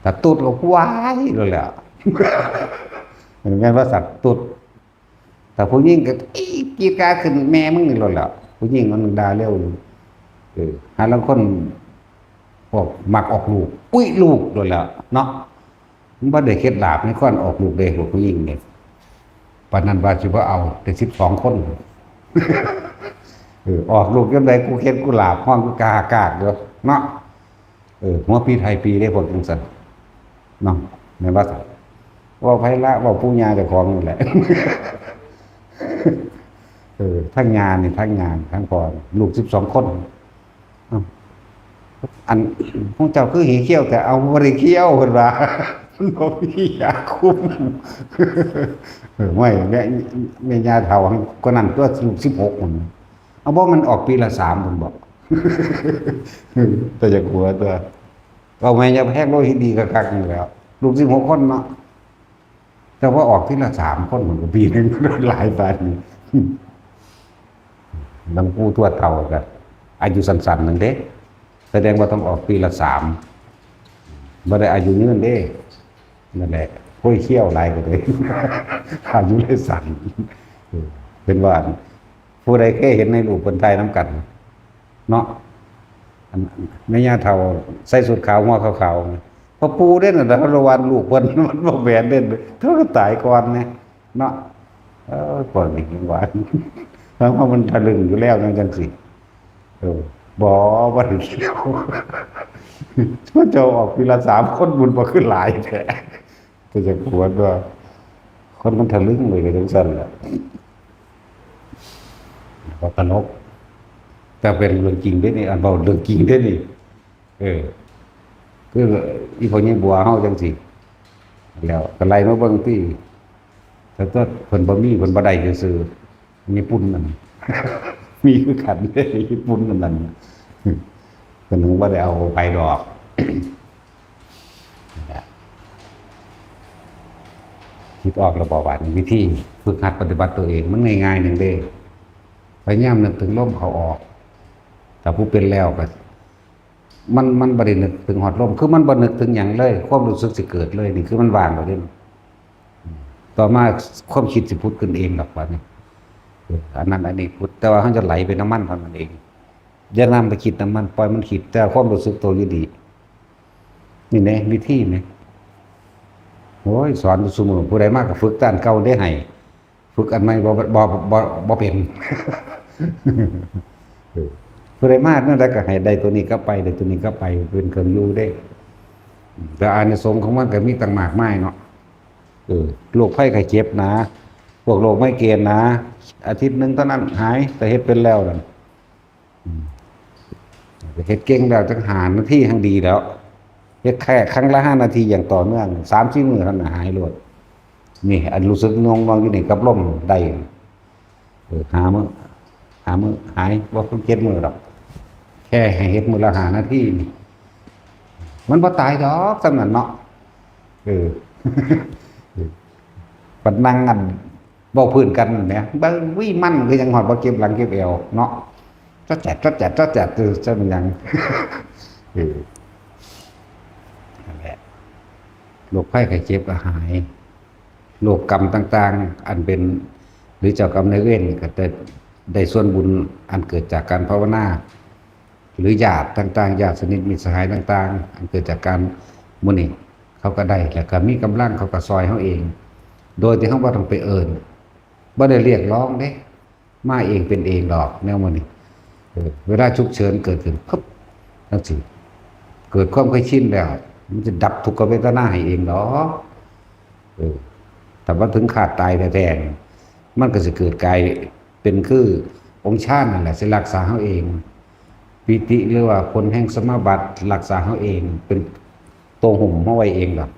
ถ้าตุ๊ดก็ว้ายโลดแหล้ว แม่นว่าสัตว์ตุ๊ด ถ้าผู้หญิงก็อี๋กรีดกราดขึ้นแม่มึงนี่โลดแหล้ว ผู้หญิงมันด่าเร็ว เออ หาลางคน พวกมักออกลูก อุ๊ย ลูกโลดแหล้วเนาะ มันบ่ได้เคล็ดลับในการออกลูกเด้ พวกผู้หญิงนี่ ปานนั้นว่าสิบ่เอา ได้สิบสองคน เออ ออกลูกยามใดกูเข็ดกูหลาบ ฮ้องกูกากากอยู่เนาะ เออ หัวปีไทยปีเด้ พวกจังซั่นเนาะ แม่นบ่ซั่น เว้าไผละ เว้าปู่ย่าเจ้าของนั่นแหละ เออ ทั้งย่านี่ ทั้งย่า ทั้งพ่อ ลูกสิบสองคน เอ้า อัน พวกเจ้าคือหีเขี้ยว แต่เอาบ่ได้เขี้ยว เพิ่นว่า มันบ่มียาคุม เออ ไม่ แม่ แม่ย่าเฒ่าคนนั้นตัวลูกสิบหกคน เอาบ่ มันออกปีละสามคนบอก แต่อย่าหัวตัว เอาแม่ยาแพรกโลหิตดีคักๆนี่แหล้ว ลูกสิบหกคนเนาะ แต่ว่าออกทีละสามคน มันก็ปีหนึ่ง หลายปานนี้ หลวงปู่ทวดเฒ่าก็อายุสั้นๆนั่นเด้ แสดงว่าต้องออกปีละสาม บ่ได้อายุยืนเด้ นั่นแหละ ห้อยเขี้ยวหลายกว่าเด้ อายุเลยสั้น เออ เป็นว่า ผู้ใดเคยเห็นในรูปเพิ่นถ่ายนำกัน เนาะ อัน แม่ย่าเฒ่าใส่ชุดขาวหัวขาวๆ พ่อปู่เด้นั่นน่ะ ระวังลูกเพิ่น มันบ่แม่นเด้ เฒ่าก็ตายก่อนแหมเนาะ เออ พวกนี้ยังว่า เพราะว่ามันทะลึ่งอยู่แล้วนั่นจังซี่ เออ บ่ บ่ได้เกี่ยว เจ้าออกปีละสามคน บุญบ่คือหลายแท้ ก็จะปวดว่า คนมันทะลึ่งเลยก็จังซั่นแหละ บ่ตลก แต่เป็นเรื่องจริงเด้นี่ อันเว้าเรื่องจริงเด้นี่ เออ คืออีพ่อใหญ่บัวเฮาจังซี่ แล้วก็ไล่มาเบิ่งติ แต่ตัวเพิ่นบ่มี เพิ่นบ่ได้ซื่อๆ ญี่ปุ่นนั่น มีคือกันเด้ ญี่ปุ่นนั่น เพิ่นบ่ได้เอาไปดอก คิดออกแล้วบ่ว่าวิธีฝึกหัดปฏิบัติตัวเอง มันง่ายๆหนึ่งเด้ พยายามนึกถึงลมเข้าออก แต่ผู้เป็นแล้วก็ มัน มันบ่ได้นึกถึงฮอดลม คือมันบ่นึกถึงหยังเลย ความรู้สึกสิเกิดเลย นี่คือมันว่างแล้วเด้ ต่อมาความคิดสิผุดขึ้นเองดอกบัดนี้ เออ อันนั้นอันนี้ผุด แต่ว่าเฮาจะไหลไปนำมันเท่านั้นเอง อย่านำไปคิดนำมัน ปล่อยมันคิด แต่ความรู้สึกตัวอยู่ดี นี่แหละวิธีนี่ โอ้ย สอนอยู่ซุมื้อ ผู้ใดมาก็ฝึกแต่อันเก่าเด้ให้ ฝึกอันใหม่บ่ บ่ บ่ บ่เป็น เออ ผู้ใดมาแนวใดก็ให้ได้ตัวนี้กลับไป ได้ตัวนี้กลับไป เป็นเครื่องอยู่เด้ แต่อานิสงส์ของมันก็มีตั้งมากมายเนาะ เออ โรคภัยไข้เจ็บนะ พวกโรคไมเกรนนะ อาทิตย์หนึ่งเท่านั้นหาย แต่เฮ็ดเป็นแล้วนั่น อืม เฮ็ดเก่งแล้วจักห้านาทีแฮ่งดีแล้ว เฮ็ดแค่ครั้งละห้านาทีอย่างต่อเนื่อง สามสี่มื้อเท่านั้นหายโลด นี่ อันรู้สึกง่วงๆอยู่นี่กับลมได้ เออ ห้ามื้อ ห้ามื้อหาย บ่ครบเจ็ดมื้อดอก แค่ให้เฮ็ดมื้อละห้านาทีนี่ มันบ่ตายดอก ส่ำนั้นเนาะ เออ บัดนั่งอัน เว้าพื้นกันแหม เบิ่ง วิ มันคือยังฮอดบ่เจ็บหลังเจ็บแอวเนาะ จ๊อดแจ๊ด จ๊อดแจ๊ด จ๊อดแจ๊ด เออ จะเป็นหยัง เออ นั่นแหละ โรคภัยไข้เจ็บก็หาย โรคกรรมต่างๆ อันเป็น หรือเจ้ากรรมนายเวรก็ได้ ได้ส่วนบุญอันเกิดจากการภาวนา หรือญาติต่างๆ ญาติสนิทมิตรสหายต่างๆ อันเกิดจากการหมู่นี้ เขาก็ได้ แล้วก็มีกำลังเขาก็ซอยเฮาเอง โดยที่เฮาบ่ต้องไปเอิ้น บ่ได้เรียกร้องเด้ มาเองเป็นเองดอกแนวหมู่นี้ เออ เวลาฉุกเฉินเกิดขึ้นปุ๊บ จั่งซี้ เกิดความเคยชินแล้ว มันจะดับทุกขเวทนาให้เองดอก เออ ถ้ามันถึงคาดตายแท้ๆ มันก็สิเกิดกลายเป็นคือองค์ฌานนั่นแหละ สิรักษาเฮาเอง ปีติ หรือว่าผลแห่งสมาบัติรักษาเฮาเอง เป็นตัวหุ้มเฮาไว้เองดอก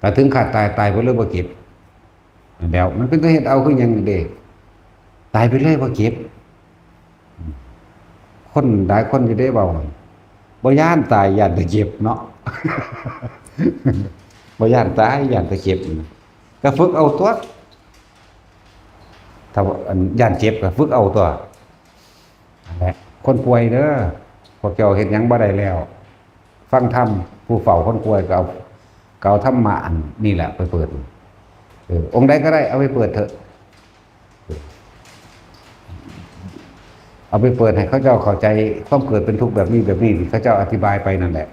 ถ้าถึงคราตาย ตายไปเลยบ่เจ็บ แล้วมันเป็นตาเฮ็ดเอาคือหยังเด้ ตายไปเลยบ่เจ็บ คนหลายคนอยู่เด้เว้า บ่ย้านตาย ย้านแต่เจ็บเนาะ บ่ย้านตาย ย้านแต่เจ็บ ก็ฝึกเอาตั๊ว ถ้าว่าอันย้านเจ็บก็ฝึกเอาตั๊ว นั่นแหละ คนป่วยเด้อ พวกเจ้าเฮ็ดหยังบ่ได้แล้ว ฟังธรรม ผู้เฝ้าคนป่วยก็เอา ก็เอาธรรมะอันนี่แหละไปเปิด เออ องค์ใดก็ได้ เอาไปเปิดเถอะ เอาไปเปิดให้เขาเจ้าเข้าใจความเกิดเป็นทุกข์แบบนี้แบบนี้ ที่เขาเจ้าอธิบายไปนั่นแหละ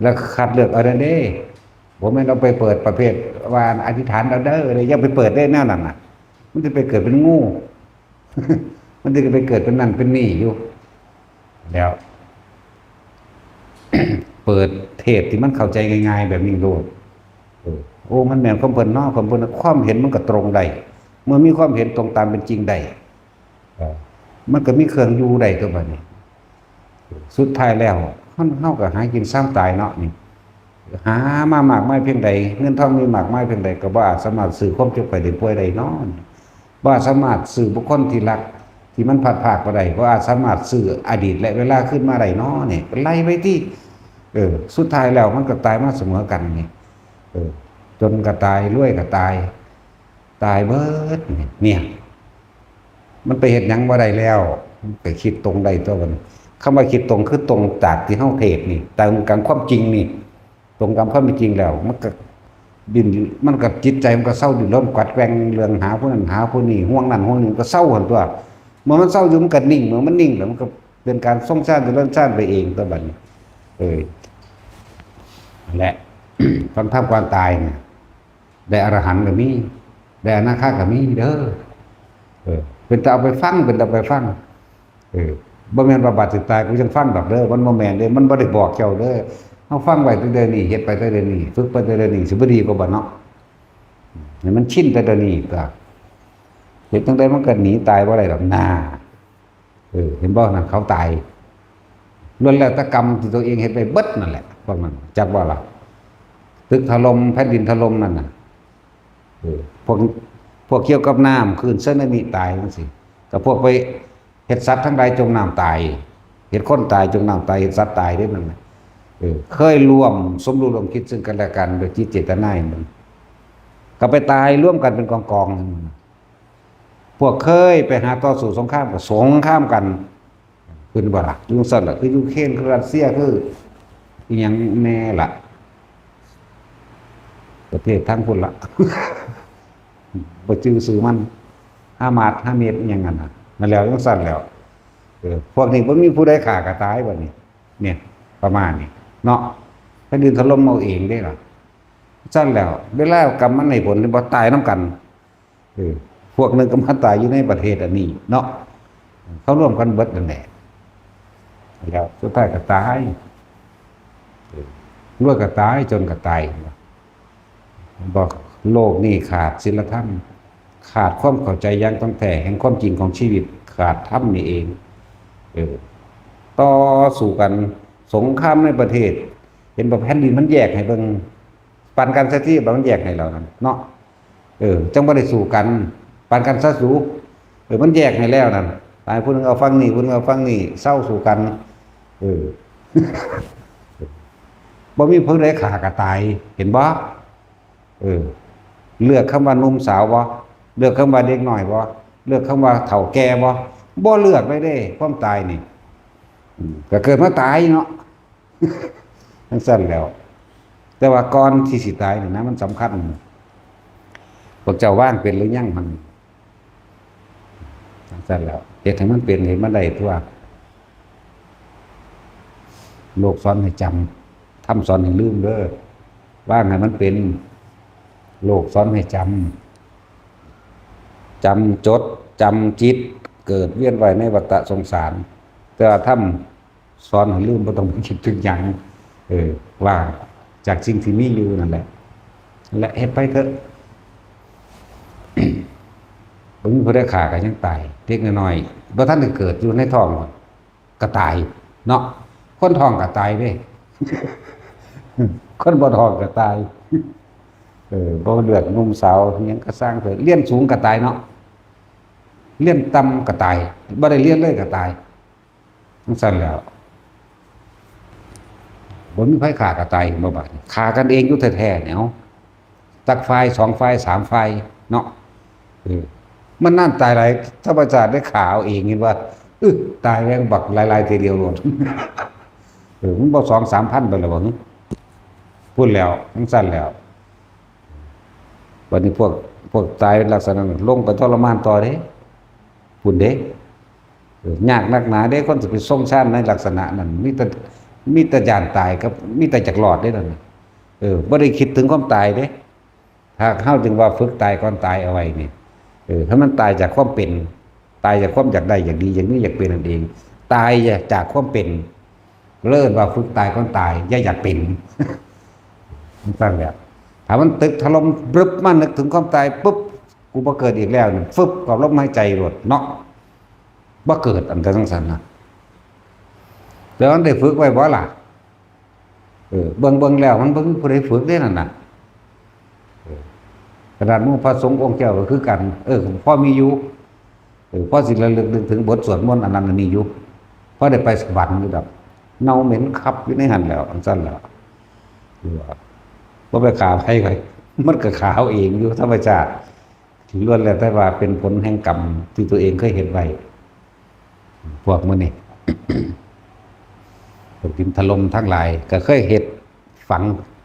แล้วคัดเลือกเอาเด้อเด้ บ่แม่นเอาไปเปิดประเภทว่าอธิษฐานเอาเด้อเลย อย่าไปเปิดได้แนวนั้นน่ะ มันจะไปเกิดเป็นงู มันจะไปเกิดเป็นนั่นเป็นนี่อยู่ แล้ว เปิดเทศน์ที่มันเข้าใจง่ายๆแบบนี้โลด เออ โอ้ มันแม่นความเพิ่นเนาะ ความเพิ่น ความเห็นมันก็ตรงได้ เมื่อมีความเห็นตรงตามเป็นจริงได้ เออ มันก็มีเครื่องอยู่ได้ตั๊วบัดนี้ สุดท้ายแล้ว เฮา เฮาก็หากินซ้ำตายเนาะนี่ หามามากมายเพียงใด เงินทองมีมากมายเพียงใด ก็บ่อาจสามารถซื้อความเจ็บไข้ได้ป่วยได้เนาะ บ่อาจสามารถซื้อบุคคลที่รักที่มันพลัดพรากไปได้ บ่อาจสามารถซื้ออดีตและเวลาคืนมาได้เนาะนี่ ก็ไล่ไปติ เออ สุดท้ายแล้วมันก็ตายมาเสมอกันนี่ เออ จนก็ตาย รวยก็ตาย ตายเบิดนี่ เนี่ย มันไปเฮ็ดหยังบ่ได้แล้ว มันไปคิดตรงได้ตั๊วบัดนี้ คำว่าคิดตรงคือตรงจากที่เฮาเทศน์นี่ ตรงกับความจริงนี่ ตรงกับความเป็นจริงแล้ว มันก็ดิ้น มันก็จิตใจมันก็เซาดิ้นรนกวัดแกว่งเรื่องหาผู้นั้นหาผู้นี้ ห่วงนั่นห่วงนี่ มันก็เซาหั่นตั๊ว เมื่อมันเซาอยู่มันก็นิ่ง เมื่อมันนิ่งแล้วมันก็เป็นการทรงฌานเจริญฌานไปเองตั๊วบัดนี้ เออ นั่นแหละ ฟังธรรมก่อนตายเนี่ย ได้อรหันต์ก็มี ได้อนาคาก็มีเด้อ เออ เป็นตาเอาไปฟัง เป็นตาเอาไปฟัง เออ บ่แม่นว่าบัดสิตายกูจั่งฟังดอกเด้อ มันบ่แม่นเด้ มันบ่ได้บอกเจ้าเด้อ เฮาฟังไว้แต่เดี๋ยวนี้ เฮ็ดไปแต่เดี๋ยวนี้ ฝึกไปแต่เดี๋ยวนี้ สิบ่ดีกว่าบ่เนาะ ให้มันชินแต่เดี๋ยวนี้ตั๊ว เฮ็ดจั่งใดมันก็หนีตายบ่ได้ดอกนา เออ เห็นบ่ นั่นเขาตาย ล้วนแล้วแต่กรรมที่ตัวเองเฮ็ดไว้เบิดนั่นแหละ พวกนั้น จักบ่ล่ะ ตึกถล่ม แผ่นดินถล่มนั่นน่ะ เออ พวก พวกเกี่ยวกับน้ำ คลื่นสึนามิตายจั่งซี้ ก็พวกไปเฮ็ดสัตว์ทั้งหลายจมน้ำตาย เฮ็ดคนตายจมน้ำตาย เฮ็ดสัตว์ตายเด้นั่นน่ะ เออ เคยร่วมสมรู้ร่วมคิดซึ่งกันและกันโดยจิตเจตนาอย่างหนึ่ง ก็ไปตายรวมกันเป็นกองๆ พวกเคยไปหาต่อสู้สงครามก็สงครามกัน ขึ้นบ่ล่ะ อยู่ซั่นล่ะ คือยูเครน คือรัสเซีย คืออิหยังแน่ล่ะ ประเทศทางพุ้นล่ะ บ่จื่อชื่อมัน ฮามาส ฮาเมส อิหยังนั่นน่ะ นั่นแหล้ว จั่งซั่นแหล้ว เออ พวกนี้บ่มีผู้ใดฆ่าก็ตายบัดนี้ เนี่ย ประมาณนี้ เนาะ แผ่นดินถล่มเอาเองเด้ล่ะ ซั่นแหล้ว เวลากรรมมันให้ผล บ่ตายนำกัน เออ พวกหนึ่งก็มาตายอยู่ในประเทศอันนี้เนาะ เขาร่วมกันเบิดนั่นแหละ แล้วสุดท้ายก็ตาย เออ รวยก็ตาย จนก็ตาย บอกโลกนี้ขาดศีลธรรม ขาดความเข้าใจอย่างถ่องแท้แห่งความจริงของชีวิต ขาดธรรมนี่เอง เออ ต่อสู้กัน สงครามในประเทศ เห็นบ่ แผ่นดินมันแยกให้เบิ่ง ปันกันซะติ บ่มันแยกให้แล้วนั่นเนาะ เออ จั่งบ่ได้สู้กัน ปันกันซะสู เออ มันแยกให้แล้วนั่น ตายผู้หนึ่งเอาฝั่งนี้ ผู้หนึ่งเอาฝั่งนี้ เซาสู้กัน เออ บ่มีผู้ใดฆ่าก็ตาย เห็นบ่ เออ เลือกคำว่าหนุ่มสาวบ่ เลือกคำว่าเด็กน้อยบ่ เลือกคำว่าเฒ่าแก่บ่ บ่เลือกเลยเด้ ความตายนี่ อืม ก็เกิดมาตายเนาะ จั่งซั่นแหล้ว แต่ว่าก่อนที่สิตายนี่นะ มันสำคัญ พวกเจ้าวางเป็นหรือยังหั่น จั่งซั่นแหล้ว เฮ็ดให้มันเป็น ให้มันได้ตั๊ว โลกสอนให้จำ ธรรมสอนให้ลืมเด้อ วางให้มันเป็น โลกสอนให้จำ จำ จด จำจิต เกิดเวียนว่ายในวัฏสงสาร แต่ว่าธรรมสอนให้ลืม บ่ต้องไปคิดถึงหยัง เออ ว่างจากสิ่งที่มีอยู่นั่นแหละ นั่นแหละ เฮ็ดไปเถอะ บ่มีผู้ใดฆ่าก็ยังตาย เด็กน้อยๆ บ่ทันได้เกิดอยู่ในท้อง ก็ตาย เนาะ คนท้องก็ตายเด้ คนบ่ท้องก็ตาย เออ บ่เลือกหนุ่มสาวหยังก็ซ่างเถอะ เรียนสูงก็ตายเนาะ เรียนต่ำก็ตาย บ่ได้เรียนเลยก็ตาย จั่งซั้นแหล้ว บ่มีไผฆ่าก็ตาย เห็นบ่บาดนี้ ฆ่ากันเองอยู่แท้ๆ เนี่ย เอ้า จักฝ่าย สองฝ่าย สามฝ่าย เนาะ เออ มันนานตายหลาย ธรรมชาติได้ฆ่าเอาเอง เห็นว่า อึ ตายแม่งบักหลายๆ ทีเดียวโลด เออ มันบ่ สองสามพัน ไปแล้วบ่ พู้นแล้ว จั่งซั้นแล้ว บัดนี้พวก พวกตายลักษณะนั้น ลงไปทรมานต่อเด้ พู้นเด้ เออ ยากนักหนาเด้ คนสิไปทรงฌานในลักษณะนั้น มีแต่ มีแต่ย้านตายกับ มีแต่อยากรอดเด้นั่นน่ะ เออ บ่ได้คิดถึงความตายเด้ ถ้าเฮาจึงว่าฝึกตายก่อนตายเอาไว้นี่ เออ ถ้ามันตายจากความเป็น ตายจากความอยากได้ อยากดี อยากมี อยากเป็นนั่นเอง ตายจากความเป็น เรียกว่าฝึกตายก่อนตาย อย่าอยากเป็น จั่งซั้นแหละ ถ้ามันตึกถล่มบรึบมานึกถึงความตายปุ๊บ กูบ่เกิดอีกแล้วนี่ ฟึบ กับลมหายใจโลดเนาะ บ่เกิด อันจั่งซั้นนะ แต่มันได้ฝึกไว้บ่ล่ะ เออ เบิ่งๆ แล้วมันบ่มีผู้ใดฝึกเด้นั่นน่ะ เออ ขนาดหมู่พระสงฆ์องค์เจ้าก็คือกัน เออ พอมีอยู่ เออ พอสิระลึกนึกถึงบทสวดมนต์อันนั้นอันนี้อยู่ พอได้ไปสวรรค์อยู่ดอก เน่าเหม็นคับอยู่ในหั่นแหล้ว จั่งซั้นแหล้ว คือว่า บ่ไปฆ่าไผไผ มันก็ฆ่าเอาเองอยู่ธรรมชาติ ล้วนแล้วแต่ว่าเป็นผลแห่งกรรมที่ตัวเองเคยเฮ็ดไว้ พวกมื้อนี้ พวกดินถล่มทั้งหลาย ก็เคยเฮ็ดฝัง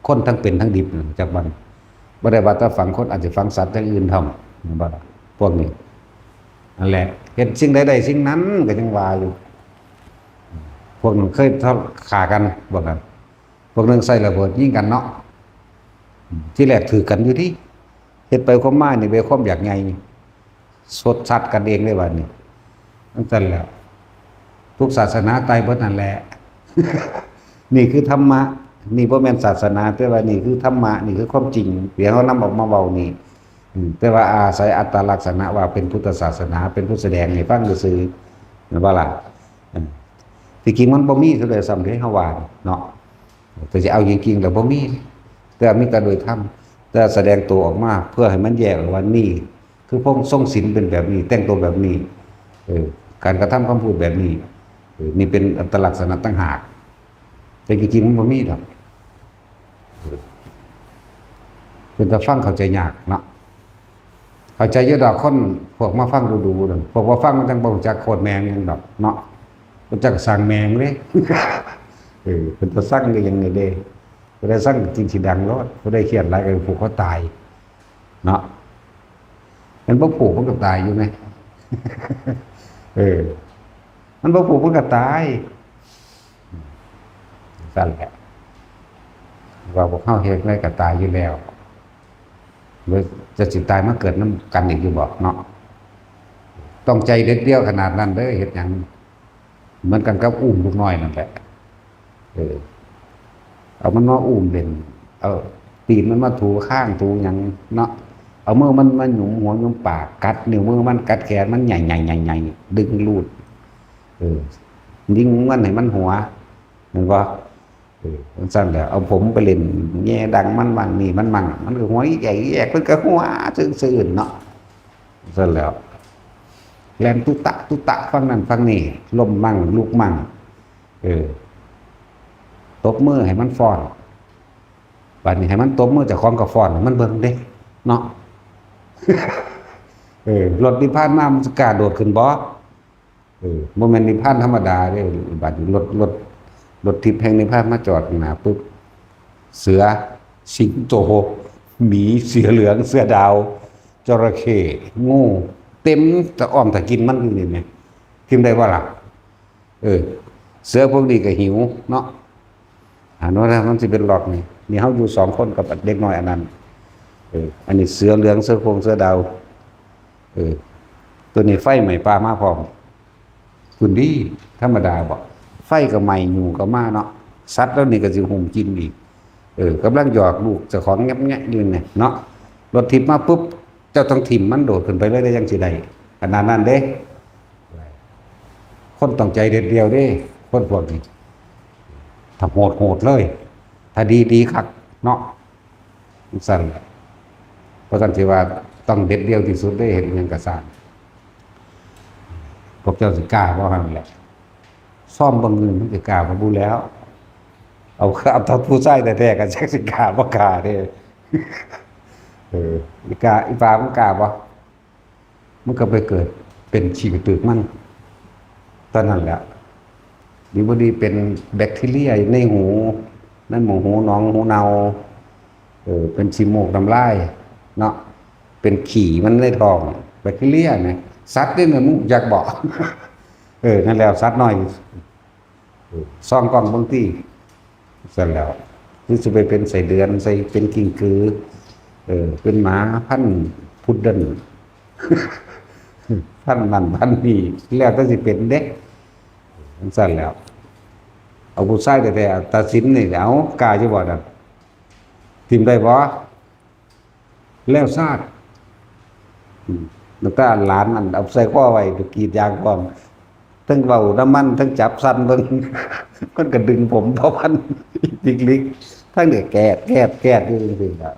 คนทั้งเป็นทั้งดิบนะ จักวัน บ่ได้ว่าแต่ฝังคน อาจจะฝังสัตว์อย่างอื่นพร้อม แม่นบ่ล่ะ พวกนี้ นั่นแหละ เฮ็ดสิ่งใดได้สิ่งนั้น ก็ยังว่าอยู่ พวกนั้นเคยฆ่ากัน พวกนั้น พวกหนึ่งใส่ระเบิดยิงกันเนาะ อืม ที่แรกถือกันอยู่ที่ เฮ็ดไปความมานี่เป็นความอยากใหญ่ สดสัดกันเองเลยบัดนี้ จั่งซั้นแหละ ทุกศาสนาตายเบิดนั่นแหละ นี่คือธรรมะ นี่บ่แม่นศาสนา แต่ว่านี่คือธรรมะ นี่คือความจริง ที่เฮานำออกมาเว้านี่ อืม แต่ว่าอาศัยอัตลักษณะว่าเป็นพุทธศาสนา เป็นผู้แสดงให้ฟังซื่อๆ แม่นบ่ล่ะ อืม ที่จริงมันบ่มีซะด้วยซ้ำเด้ เฮาว่าเนาะ แต่สิเอาจริงๆ แล้วบ่มี แต่มีแต่โดยธรรม แต่แสดงตัวออกมาเพื่อให้มันแยกออกว่านี่คือพระองค์ทรงศีลเป็นแบบนี้ แต่งตัวแบบนี้ เออ การกระทำคำพูดแบบนี้ เออ นี่เป็นอัตลักษณะต่างหาก แต่จริงๆ มันบ่มีดอก เออ เป็นตาฟังเข้าใจยากเนาะ เข้าใจอยู่ดอก คนพวกมาฟังดูๆ นั่น พวกบ่ฟังมันจั่งบ่รู้จักโคตรแม่งหยังดอกเนาะ บ่จักสร้างแม่งเด้ เออ เป็นตาสั่งก็ยังไงเด้ บ่ได้สั่งจริงสิดังโลด บ่ได้เครียดหลายก็ผูกคอตาย เนาะ มันบ่ผูกมันก็ตายอยู่ไง เออ มันบ่ผูกมันก็ตาย จั่งซั้นแหละ ว่าพวกเฮาเฮ็ดไงก็ตายอยู่แล้ว เว้ย จะสิตายมาเกิดนำกันอีกอยู่บ่เนาะ ต้องใจเด็ดเดี่ยวขนาดนั้นเด้อ เฮ็ดหยัง เหมือนกันกับอุ้มลูกน้อยนั่นแหละ เออ เอามันมาอุ้มเล่น เอาตีนมันมาถูคางถูหยังเนาะ เอามือมันมาหยุมหัวหยุมปาก กัดนิ้วมือมัน กัดแขนมัน ใหญ่ๆๆๆ ดึงรูด เออ ยิงมันให้มันหัว แม่นบ่ เออ จั่งซั้นแหละ เอาผมไปเล่นแย่ดังมันมั่งนี่มันมั่ง มันก็หัวอีแยกอีแยก เพิ่นก็หัวซื่นๆ เนาะ จั่งซั้นแหล้ว แล่นตุ๊ตะตุ๊ตะฝั่งนั้นฝั่งนี้ ล้มมั่งลุกมั่ง เออ ตบมือให้มันฟ้อน บัดนี้ให้มันตบมือเจ้าของก็ฟ้อนให้มันเบิ่งเด้ เนาะ เออ รถนิพพานมามันสิกล้าโดดขึ้นบ่ เออ บ่แม่นนิพพานธรรมดาเด้ บัดนี้รถ รถ รถทิพย์แห่งนิพพานมาจอดข้างหน้าปุ๊บ เสือ สิงโต หมี เสือเหลือง เสือดาว จระเข้ งู เต็มตะอ้อมตะกินมันอยู่นี่แหม ทิ่มได้บ่ล่ะ เออ เสือพวกนี้ก็หิวเนาะ อ่านว่าแล้วมันสิเป็นหลอกนี่ นี่เฮาอยู่สองคนกับเด็กน้อยอันนั้น เออ อันนี้เสือเหลือง เสือโคร่ง เสือดาว เออ ตัวนี้ไฟไหม้ป่ามาพร้อม คุณดี ธรรมดาบ่ ไฟก็ไหม้ ยุงก็มาเนาะ สัตว์เหล่านี้ก็สิหุมกินอีก เออ กำลังหยอกลูกเจ้าของแงบๆ อยู่เนี่ยเนาะ รถทิพย์มาปุ๊บ เจ้าต้องถิ่มมันโดดขึ้นไปเลยได้ยังสิได้ ขนาดนั้นเด้ คนต้องใจเด็ดเดี่ยวเด้ คนพวกนี้ ถ้าโหดโหดเลย ถ้าดีดีคักเนาะ จั่งซั่นแหละ เพราะฉะนั้นที่ว่าต้องเด็ดเดี่ยวที่สุดได้เห็นหยังกะซ่าง พวกเจ้าสิกล้าบ่หั่นแหละ ซ่อมเบิ่งมันสิกล้าบ่บุแล้ว เอา เอาแต่ผู้ชายแท้ๆ ก็จักสิกล้าบ่กล้าเด้ เออ อีกา อีปลามันกล้าบ่ มันก็ไปเกิดเป็นขี้กระตึกมัน ตอนนั้นแหละ ดีบ่ดีเป็นแบคทีเรียในหู ในหมู่หูหนองหูเน่า เออ เป็นขี้มูกน้ำลายเนาะ เป็นขี้มันในท้อง แบคทีเรียนะ สัตว์นี่นะมึงอยากบอก เออ นั่นแหละ สัตว์น้อย เออ ส่องกล้องเบิ่งติ ซั่นแหล้ว คือสิไปเป็นไส้เดือน ใส่เป็นกิ้งกือ เออ เป็นหมาพันธุ์พุดเดิ้ล พันธุ์นั่นพันธุ์นี่ แล้วแต่สิเป็นเด้ จั่งซั่นแหล้ว เอาผู้ชายแท้ๆ ตัดสินนี่ เอา กล้าอยู่บ่นั่น ถิ่มได้บ่ แล้วซาด อืม แล้วก็หลานนั่นเอาใส่คอไว้ไปกรีดยางพร้อม ทั้งเว้านำมัน ทั้งจับสั่นเบิ่ง มันก็ดึงผมเผ่าพันธุ์หลิกๆ ทั้งเนี่ยแกด แกด แกดอยู่จั่งซี้ล่ะ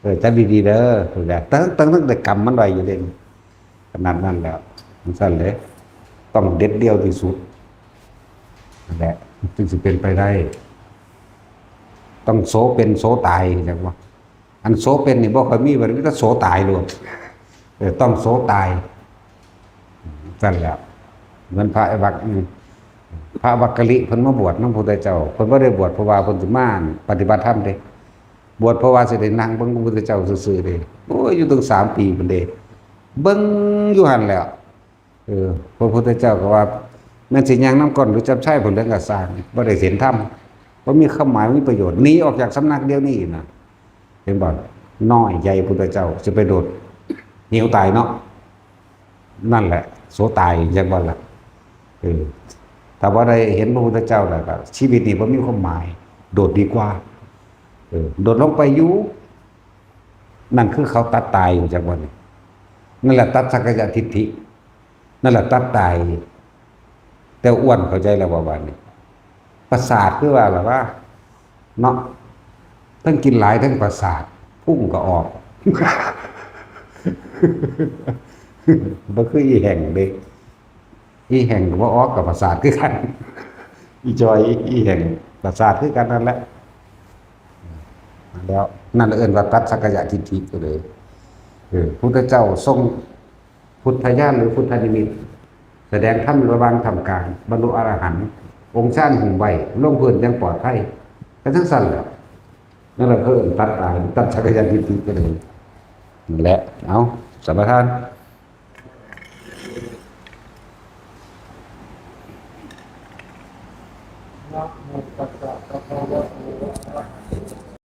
เออ จับดีๆ เด้อ ตั้ง ตั้ง ตั้งแต่กำมันไว้อยู่เด้ ขนาดนั้นแล้ว จั่งซั่นเลย ต้องเด็ดเดี่ยวที่สุด นั่นแหละ จึงสิเป็นไปได้ ต้องโสเป็นโสตาย จั่งว่า อันโสเป็นนี่บ่ค่อยมี บัดนี้มีแต่โสตายโลด เออ ต้องโสตาย จั่งซั่นแหล้ว เหมือนพระวัก อืม พระวักกะลิเพิ่นมาบวชนำพระพุทธเจ้า เพิ่นบ่ได้บวชเพราะว่าเพิ่นสิมาปฏิบัติธรรมเด้ บวชเพราะว่าสิได้นั่งเบิ่งพระพุทธเจ้าซื่อๆเด้ โอ้ย อยู่ตั้งสามปีพุ้นเด้ เบิ่งอยู่หั่นแหล้ว เออ พระพุทธเจ้าก็ว่า แม่นสิย่างนำก้อนหรือจับชายผลเรื่องกระสร้าง บ่ได้เห็นธรรม บ่มีความหมาย บ่มีประโยชน์ หนีออกจากสำนักเดี๋ยวนี้นะ เห็นบ่ น้อยใจพุทธเจ้า สิไปโดดเหวตายเนาะ นั่นแหละ โสตาย จั่งว่าล่ะ เออ ถ้าบ่ได้เห็นพระพุทธเจ้าแล้วก็ ชีวิตนี้บ่มีความหมาย โดดดีกว่า เออ โดดลงไปอยู่ นั่นคือเขาตัดตาย จั่งว่านี่ นั่นแหละตัดสักกายทิฏฐิ นั่นแหละตัดตาย แต่อ้วนเข้าใจแล้วบ่บัดนี้ ประสาทคือว่าล่ะว่า เนาะ ทั้งกินหลายทั้งประสาท พุงก็ออก บ่คืออีแห้งเด้ อีแห้งก็บ่ออกกับประสาทคือกัน อีจอย อีแห้งประสาทคือกันนั่นแหละ แล้วนั่นเอิ้นว่าตัดสักกายทิฏฐิก็เลย เออ พุทธเจ้าทรงพุทธญาณหรือพุทธนิมิต แสดงธรรมระหว่างท่ามกลาง บรรลุอรหันต์ องค์ฌานหุ้มไว้ ลงพื้นอย่างปลอดภัย ก็จั่งซั่นแหละ นั่นแหละคือตัดตาย ตัดสักกายทิฏฐิก็เลย นั่นแหละ เอา สมาทาน นะโมตัสสะภะคะ